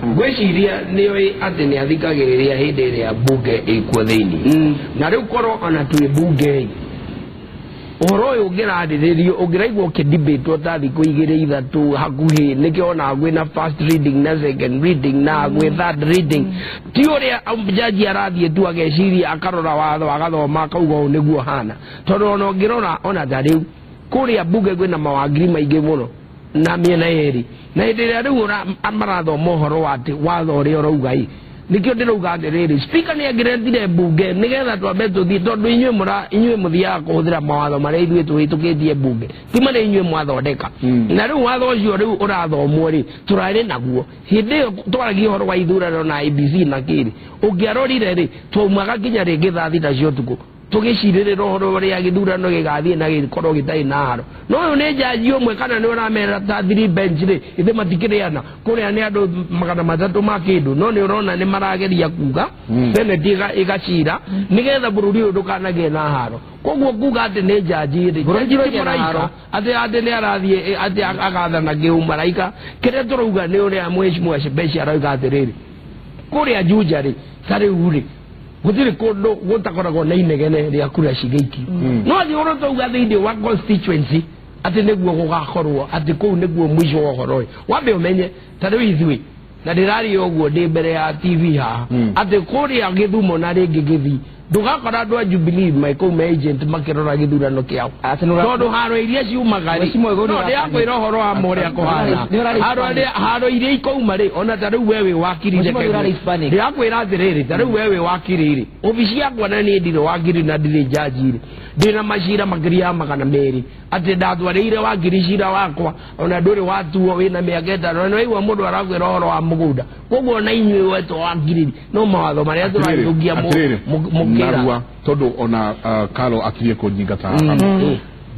ngwĩciria nĩoĩ atĩ nĩ athikagĩrĩria hĩndĩ ĩrĩa bunge ĩkuo thĩinĩ na rĩu korwo ona twĩ bunge ũhoro ũyũ ũngĩrarĩrĩrio ũngĩraigua ũkĩdibatwo ta thikũ igĩrĩ ithatũ hakuhĩ nĩkĩo ona gwĩna first reading na second reading na gwĩ third reading ti ũrĩa jaji arathiĩ tu ageciria akarora watho agathoma akauga ũũ nĩguo hana tondũ ona ũngĩrora ona ta rĩu kũrĩa bunge kwĩna mawangiri maingĩ mũno na mĩena yerĩ na hĩndĩ ĩrĩa rĩu marathoma ũhoro wa atĩ watho ũrĩa ũrauga ĩ nikio ndĩrauga atĩrĩrĩ speaker nĩ angĩretire bunge nĩgetha twambe tũthiĩ tondũ inyuĩ mũthiaga kũhũthĩra mawatho marĩa ithuĩ tũhĩtũkĩtie bunge ti marĩa inyuĩ mwathondeka na rĩu watho ũcio rĩu ũrathomwo rĩ tũrarĩ naguo hĩndĩ ĩyo twaragia ũhoro wa ithurano na IEBC na kĩrĩ ũngĩarorire rĩ twaumaga nginya rĩngĩ thaa thita cia ũtukũ tũgĩcirĩrĩra ũhoro ũrĩa gĩthurano gĩgathiĩ na gĩkorwo gĩtarĩ na haro no ũyũ nĩ jaji ũmwe kana nĩ ũramera ta three bench rĩ ithe matikĩrĩana kũrĩa nĩ andũ 300 ma kĩndũ no nĩ ũrona nĩ marageria kuga senate ĩgacira nĩgetha bũrũri ũyũ ndũkanagĩe na haro koguo kuga atĩ nĩ jaji rĩ jaji mũraika atĩ nĩ arathiĩ atĩ agathana kĩũmaraika kĩrĩa tũrauga nĩ ũrĩa mheshimiwa Shebesh arauga atĩrĩrĩ kũrĩa Juja rĩ ta rĩu rĩ gũtirĩ kũndũ gũtakoragwo na inegene rĩa kura cigĩikio no athiĩ ũrĩa twauga thĩinĩ wa constituency atĩ nĩguo gũgakorwo atĩ kũu nĩguo mũico wa ũhoro ũyũ wambe ũmenye ta rĩu ithuĩ na ndĩraria ũguo ndĩ mbere ya TV haha atĩ kũrĩa Gĩthumo na rĩngĩ Gĩthii ndũgakora andũ a Jubilee me kũu me agent makĩrora gĩthurano kĩao tondũ haro iria ciumaga rĩ no ndĩrakwĩra ũhoro wa ma ũrĩa kũhana haro iria ikauma rĩ ona ta rĩu we wĩ wakiri ndĩrakwĩra atĩrĩrĩ ta rĩu we wĩ wakiri rĩ obici yakwa na niĩ ndirĩ wakiri na ndirĩ jaji rĩ ndĩna macira makĩria ya 200 atĩ ndatwarĩire wakiri cira wakwa ona ndũrĩ watuo wĩna mĩaka ĩtano na waigua mũndũ arakwĩra ũhoro wa mũgũnda koguo ona inyuĩ wetwo wakiri no mawatho marĩa tũrahĩtũkia mũkĩra narua tondu ona Karo akirie kũnyingata haha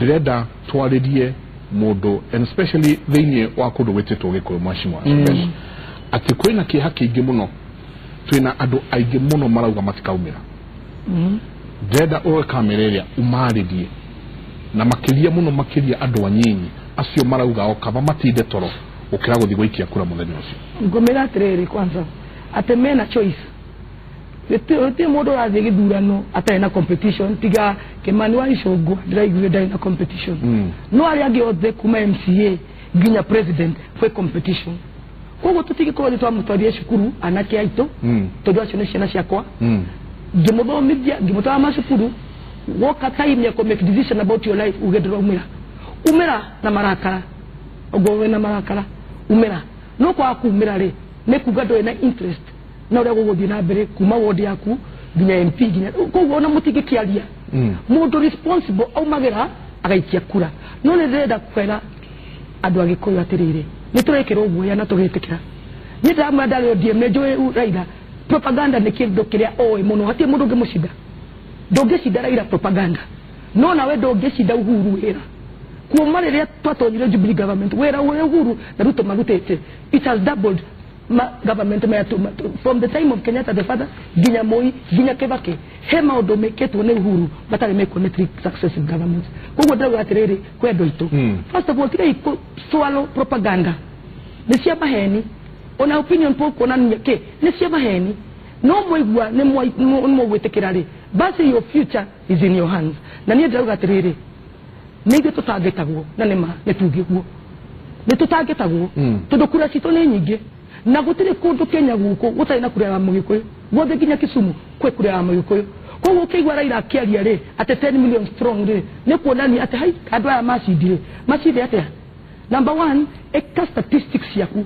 ndĩrenda twarĩrie mũndũ and especially thĩinĩ wa kũndũ gwĩtĩtwo Gĩkũyũ mheshimiwa Shebesh atĩ kwĩna kĩeha kĩingĩ mũno twĩna andũ aingĩ mũno marauga matikaumĩra ndĩrenda ũroe kamera ĩrĩa ũmarĩrie na makĩria mũno makĩria andũ anyinyi acio marauga o kaba matinde toro gũkĩra gũthiĩ gũikia kura mũthenya ũcio ngũmĩra atĩrĩrĩ kwanza atĩ mena choice gũtirĩ mũndũ ũrathiĩ gĩthurano atarĩ na competition tiga Kimani wa Ichung'wa ndĩraiguire ndarĩ na competition no arĩa angĩ othe kuma MCA nginya president kwĩ competition koguo tũtingĩkorwo nĩ twamũtwarire cukuru anake aitũ tondũ acio nĩ ciana ciakwa ngĩmũthomithia ngĩmũtwara macukuru woka time ya make decision about your life uge ndĩraumĩra umĩra na marakara ũguo wĩna marakara umĩra no kwaga kumĩra rĩ nĩ kuga ndũrĩ na interest na ũrĩa gũgũthiĩ na mbere kuma ward yaku nginya MP nginya koguo ona mũtingĩkĩaria mũndũ responsible aumagĩra agaikia kura no nĩ ndĩrenda kwĩra andũ a Gĩkũyũ atĩrĩrĩ nĩ tũrekĩrwo guoya na tũgetĩkĩra niĩ ndamwĩra ndarĩ ODM nĩ njũĩ Raila propaganda nĩ kĩndũ kĩrĩa oĩ mũno hatirĩ mũndũ ũngĩmũcinda ndũngĩcinda Raila propaganda no nawe ndũngĩcinda Uhuru wĩra kuma rĩrĩa twatonyire Jubilee government wĩra ũrĩa Uhuru na Ruto marutĩte it has doubled ma government maya from the time of Kenyatta the father nginya Moi nginya Kibaki he maundu meketwo ni Uhuru matarĩ mekwo nĩ three successive governments. Koguo ndauga atĩrĩrĩ kwĩ andũ aitũ, first of all tigai swallow propaganda nĩ cia maheni, ona opinion poll kuonania kĩ nĩ cia maheni, no mwaigua nĩ mwagwĩtĩkĩra rĩ, basi your future is in your hands. Na niĩ ndauga atĩrĩrĩ nĩ ithuĩ tũtangĩtagwo na nĩ ma nĩ tuge ũguo nĩ tũtangĩtagwo tondũ kura citũ nĩ nyingĩ na gũtirĩ kũndũ Kenya gũkũ gũtarĩ na kura ya Mũgĩkũyũ, guothe nginya Kisumu kwĩ kura ya Mũgĩkũyũ. Koguo ũkĩigua Raila akĩaria rĩ atĩ 10 million strong rĩ nĩ kuonania atĩ hai andũ aya macindire macinde atĩa. Number one, ĩka statistics ciaku.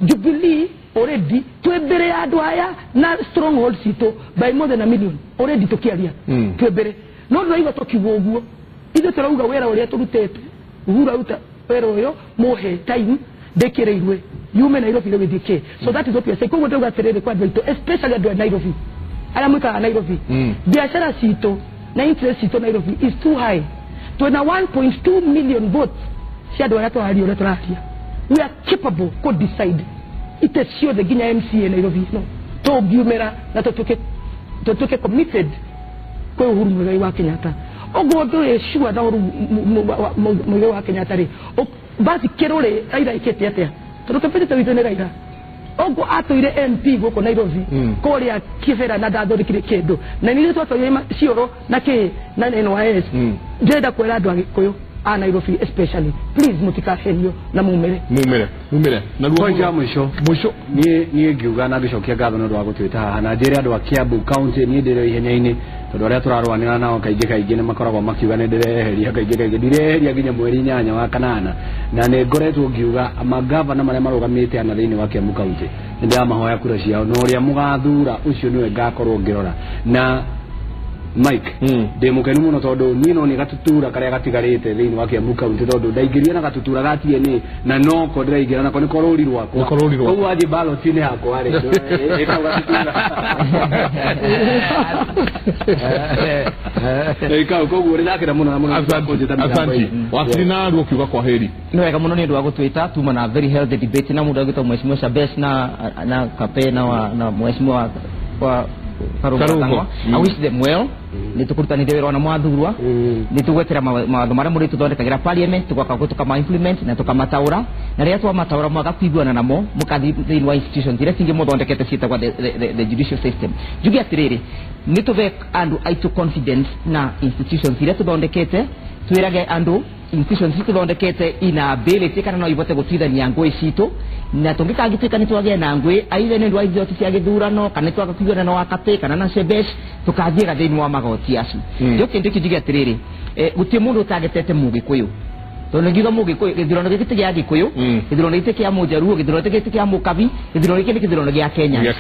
Jubilee already twĩ mbere ya andũ aya na stronghold citũ by more than a million already tũkĩaria twĩ mbere, no ndũraigua tũkiuga ũguo. Ithuĩ tũrauga wĩra ũrĩa tũrutĩte, Uhuru aruta wĩra ũyũ mũhe time ndĩkĩrĩirwe yume Nairobi rĩu ĩthiĩ kĩ. So that is what we are saying. Koguo ndauga atĩrĩrĩ kwa andũ aitũ, especially andũ a Nairobi arĩa mũikaraga Nairobi, biashara citũ na interest citũ Nairobi is too high. Twĩna 1.2 million votes cia andũ arĩa tũraria ũrĩa tũraria. We are capable kũ decide ite ciothe nginya MCA Nairobi no tũngiumĩra na tũtuĩke committed kwĩ Uhuru Muigai wa Kenyatta. Ũguo ndũrĩ sure na Uhuru Muigai wa Kenyatta rĩ, basi kĩrũrĩ Raila ĩkĩte atĩa, tondũ competitor witũ nĩ Raila. Ũguo atũire MP gũkũ Nairobi kũrĩa Kibera na ndathondekire kĩndũ, na nĩ ithuĩ twatwarire cioro na kĩ na NYS. Ndĩrenda kwĩra andũ a Gĩkũyũ a Nairobi especially, please mũtikahenio na mumĩre mumĩre naguo. Point ya mũico niĩ ngiuga na ngĩcokia ngatho nĩ ũndũ wa gũtwĩta haha na njĩre andũ a Kiambu County niĩ ndĩrĩ ihenya-inĩ tondũ arĩa tũrarũanĩra nao kaingĩ kaingĩ nĩ makoragwo makiuga nĩ ndĩreheria kaingĩ kaingĩ, ndireheria nginya mweri 8 wa kanana, na nĩ ngoretwo ngiuga magavana marĩa marũgamĩte ana thĩinĩ wa Kiambu County nĩ ndĩramahoya kura ciao, na ũrĩa mũgathura ũcio nĩwe ngakorwo ngĩrora. Na Mike, ndĩ mũkenu mũno tondũ niĩ no nĩ gatutura karĩa gatigarĩte thĩinĩ wa Kiambu County, tondũ ndaingĩria na gatutura ga TNA na noko ndĩraingĩra nako nĩko rũri rwakwa, koguo wathiĩ ballot-inĩ yakwa rĩ ĩkau gatutura ĩkau, koguo ndĩrakena mũno na mũno. Asante wakiri na ruo kiuga kwa heri. Nĩ wega mũno nĩ ũndũ wa gũtwĩta tuma na very healthy debate na mũndũ agĩtwo Mheshimiwa Shebesh na Kape na Mheshimiwa wa Karungo. I wish them well. Nĩ tũkũrutanĩria wĩra ona mwathurwa, nĩ tũgwetera mawatho marĩa mũrĩ tũthondekagĩra parliament, tũgoka tũkama implement na tũkamataũra, na rĩrĩa twamataũra mwaga kũiguana namo mũkathiĩ thĩinĩ wa institutions iria cingĩ mũthondekete ciĩtagwo the judicial system. Njuge atĩrĩrĩ, nĩ tũve andũ aitũ confidence na institutions iria tũthondekete, twĩrage andũ institutions ici tũthondekete ina ability kana no ivote gũtuithania ngũĩ citũ, na tũngĩkangĩtuĩka nĩ twagĩa na ngũĩ aithe nĩ ũndũ wa ithoto cia gĩthurano kana nĩ twaga kũiguana na Wakape kana na Shebesh, tũkathiĩra thĩinĩ wa magoti acio. Ndio kĩndũ kĩu njuge atĩrĩrĩ, gũtirĩ mũndũ ũtagetete Mũgĩkũyũ, tondũ ngiuga Mũgĩkũyũ gĩthurano gĩkĩ ti gĩa Gĩkũyũ, gĩthurano gĩkĩ ti kĩa Mũjaruo, gĩthurano gĩkĩ ti kĩa Mũkabi, gĩthurano gĩkĩ nĩ gĩthurano gĩa Kenya.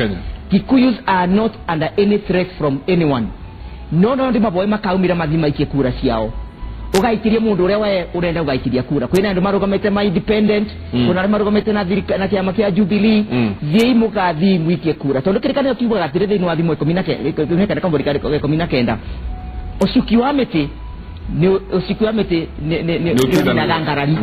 Kikuyus are not under any threat from anyone. No no ndĩ maboe makaumĩra mathiĩ maikie kura ciao, ũgaikirie mũndũ ũrĩa we ũrenda ũgaikiria kura. Kwĩna andũ marũgamĩte ma independent, kwĩna arĩa marũgamĩte na na kĩama kĩa Jubilee, thiĩi mũgathiĩ mũikie kura, tondũ kĩrĩkanĩro kiugaga atĩrĩ thĩinĩ wa thimo 19 kamũri ka 19, ũcuki wa mĩtĩ nĩ ũcuki wa mĩtĩ nĩ ũninaga ngarari,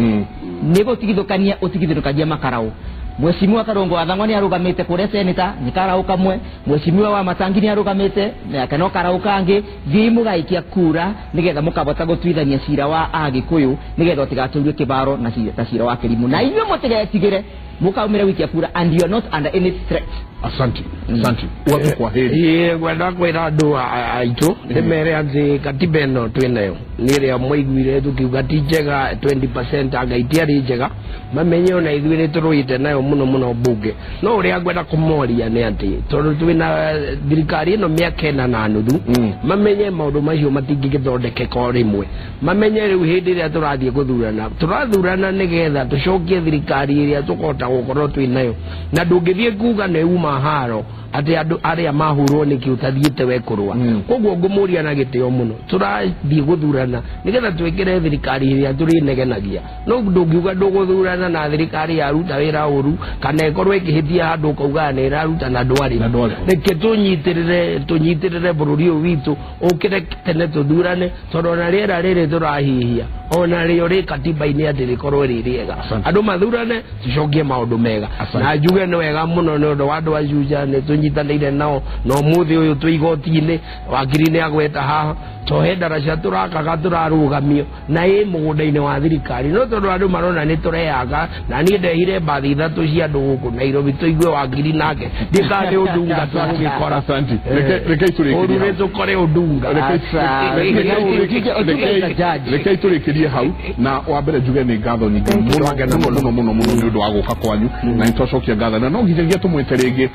nĩ gũtigithũkania ũtigithũkagia makaraũ. Mheshimiwa Karungo wa Thang'wa nĩ arũgamĩte kũrĩa seneta nĩ karaũ kamwe, Mheshimiwa wa Matangi nĩ arũgamĩte nake no karaũ kangĩ. Thiĩi mũgaikia kura nĩgetha mũkavota gũtuithania cira wa Agĩkũyũ nĩgetha ũtigatũrio kĩbaro na ta cira wa kĩrimũ, na inyuĩ mũtigetigĩre mũkaumĩre gũikia kura and you are not under any threat. Asante, asante. Watu kwa heri. Ngwenda kwĩra andũ aitũ ndĩmere atĩ katiba ĩno twĩnayo nĩ ĩrĩa mwaiguire tũkiuga ti njega 20% anga itiarĩ njega, mamenye ona ithuĩ nĩ tũrũĩte nayo mũno mũno mbunge. No ũrĩa ngwenda kũmoria nĩ atĩ tondũ twĩna thirikari ĩno mĩaka 4.5, mamenye maũndũ macio matingĩgĩthondekeka o rĩmwe, mamenye rĩu hĩndĩ ĩrĩa tũrathiĩ gũthurana tũrathurana nĩgetha tũcokie thirikari ĩrĩa tũkũhota gũkorwo twĩnayo, na ndũngĩthiĩ kuga nĩ uma haro Atĩ andũ arĩa mahũrwo nĩkĩ ũtathiĩte we kũrũa. Koguo ngũmũria na gĩtĩo mũno, tũrathiĩ gũthurana nĩgetha twĩkĩre thirikari ĩrĩa tũrĩnegenagia. No ndũngiuga ndũgũthurana na thirikari yaruta wĩra ũru kana ĩkorwo ĩkĩhĩtia handũ ũkauga nĩ ĩraruta na ndwarĩ. Reke tũnyitĩrĩre bũrũri ũyũ witũ ũkĩre tene tũthurane, tondũ ona rĩera rĩrĩ tũrahihia ona rĩo rĩ katiba-inĩ atĩ rĩkorwo rĩ rĩega. Andũ mathurane tũcokie maũndũ mega. Na njuge nĩ wega mũno nĩ ũndũ wa andũ a Juja nĩ tũnyitanĩire nao na ũmũthĩ ũyũ twĩ igoti-inĩ wakiri nĩ agweta haha tohe ndaraca tũrakaga tũrarũgamio na ĩ mũgũnda-inĩ wa thirikari, no tondũ andũ marona nĩ tũreyaka na niĩ ndehire mbathi 3 cia andũ gũkũ Nairobi tũigue wakiri nake ndĩka nĩ ũndunga tũgũgĩkora. Reke ũrure tũkore ũndunga. Reke tũrĩkĩrie hau na wa mbere njuge nĩ ngatho nyingĩ mũno mũno mũno mũno nĩ ũndũ wa gũka kwanyu na nĩ twacokia ngatho na no nginyagia tũmwĩte rĩngĩ.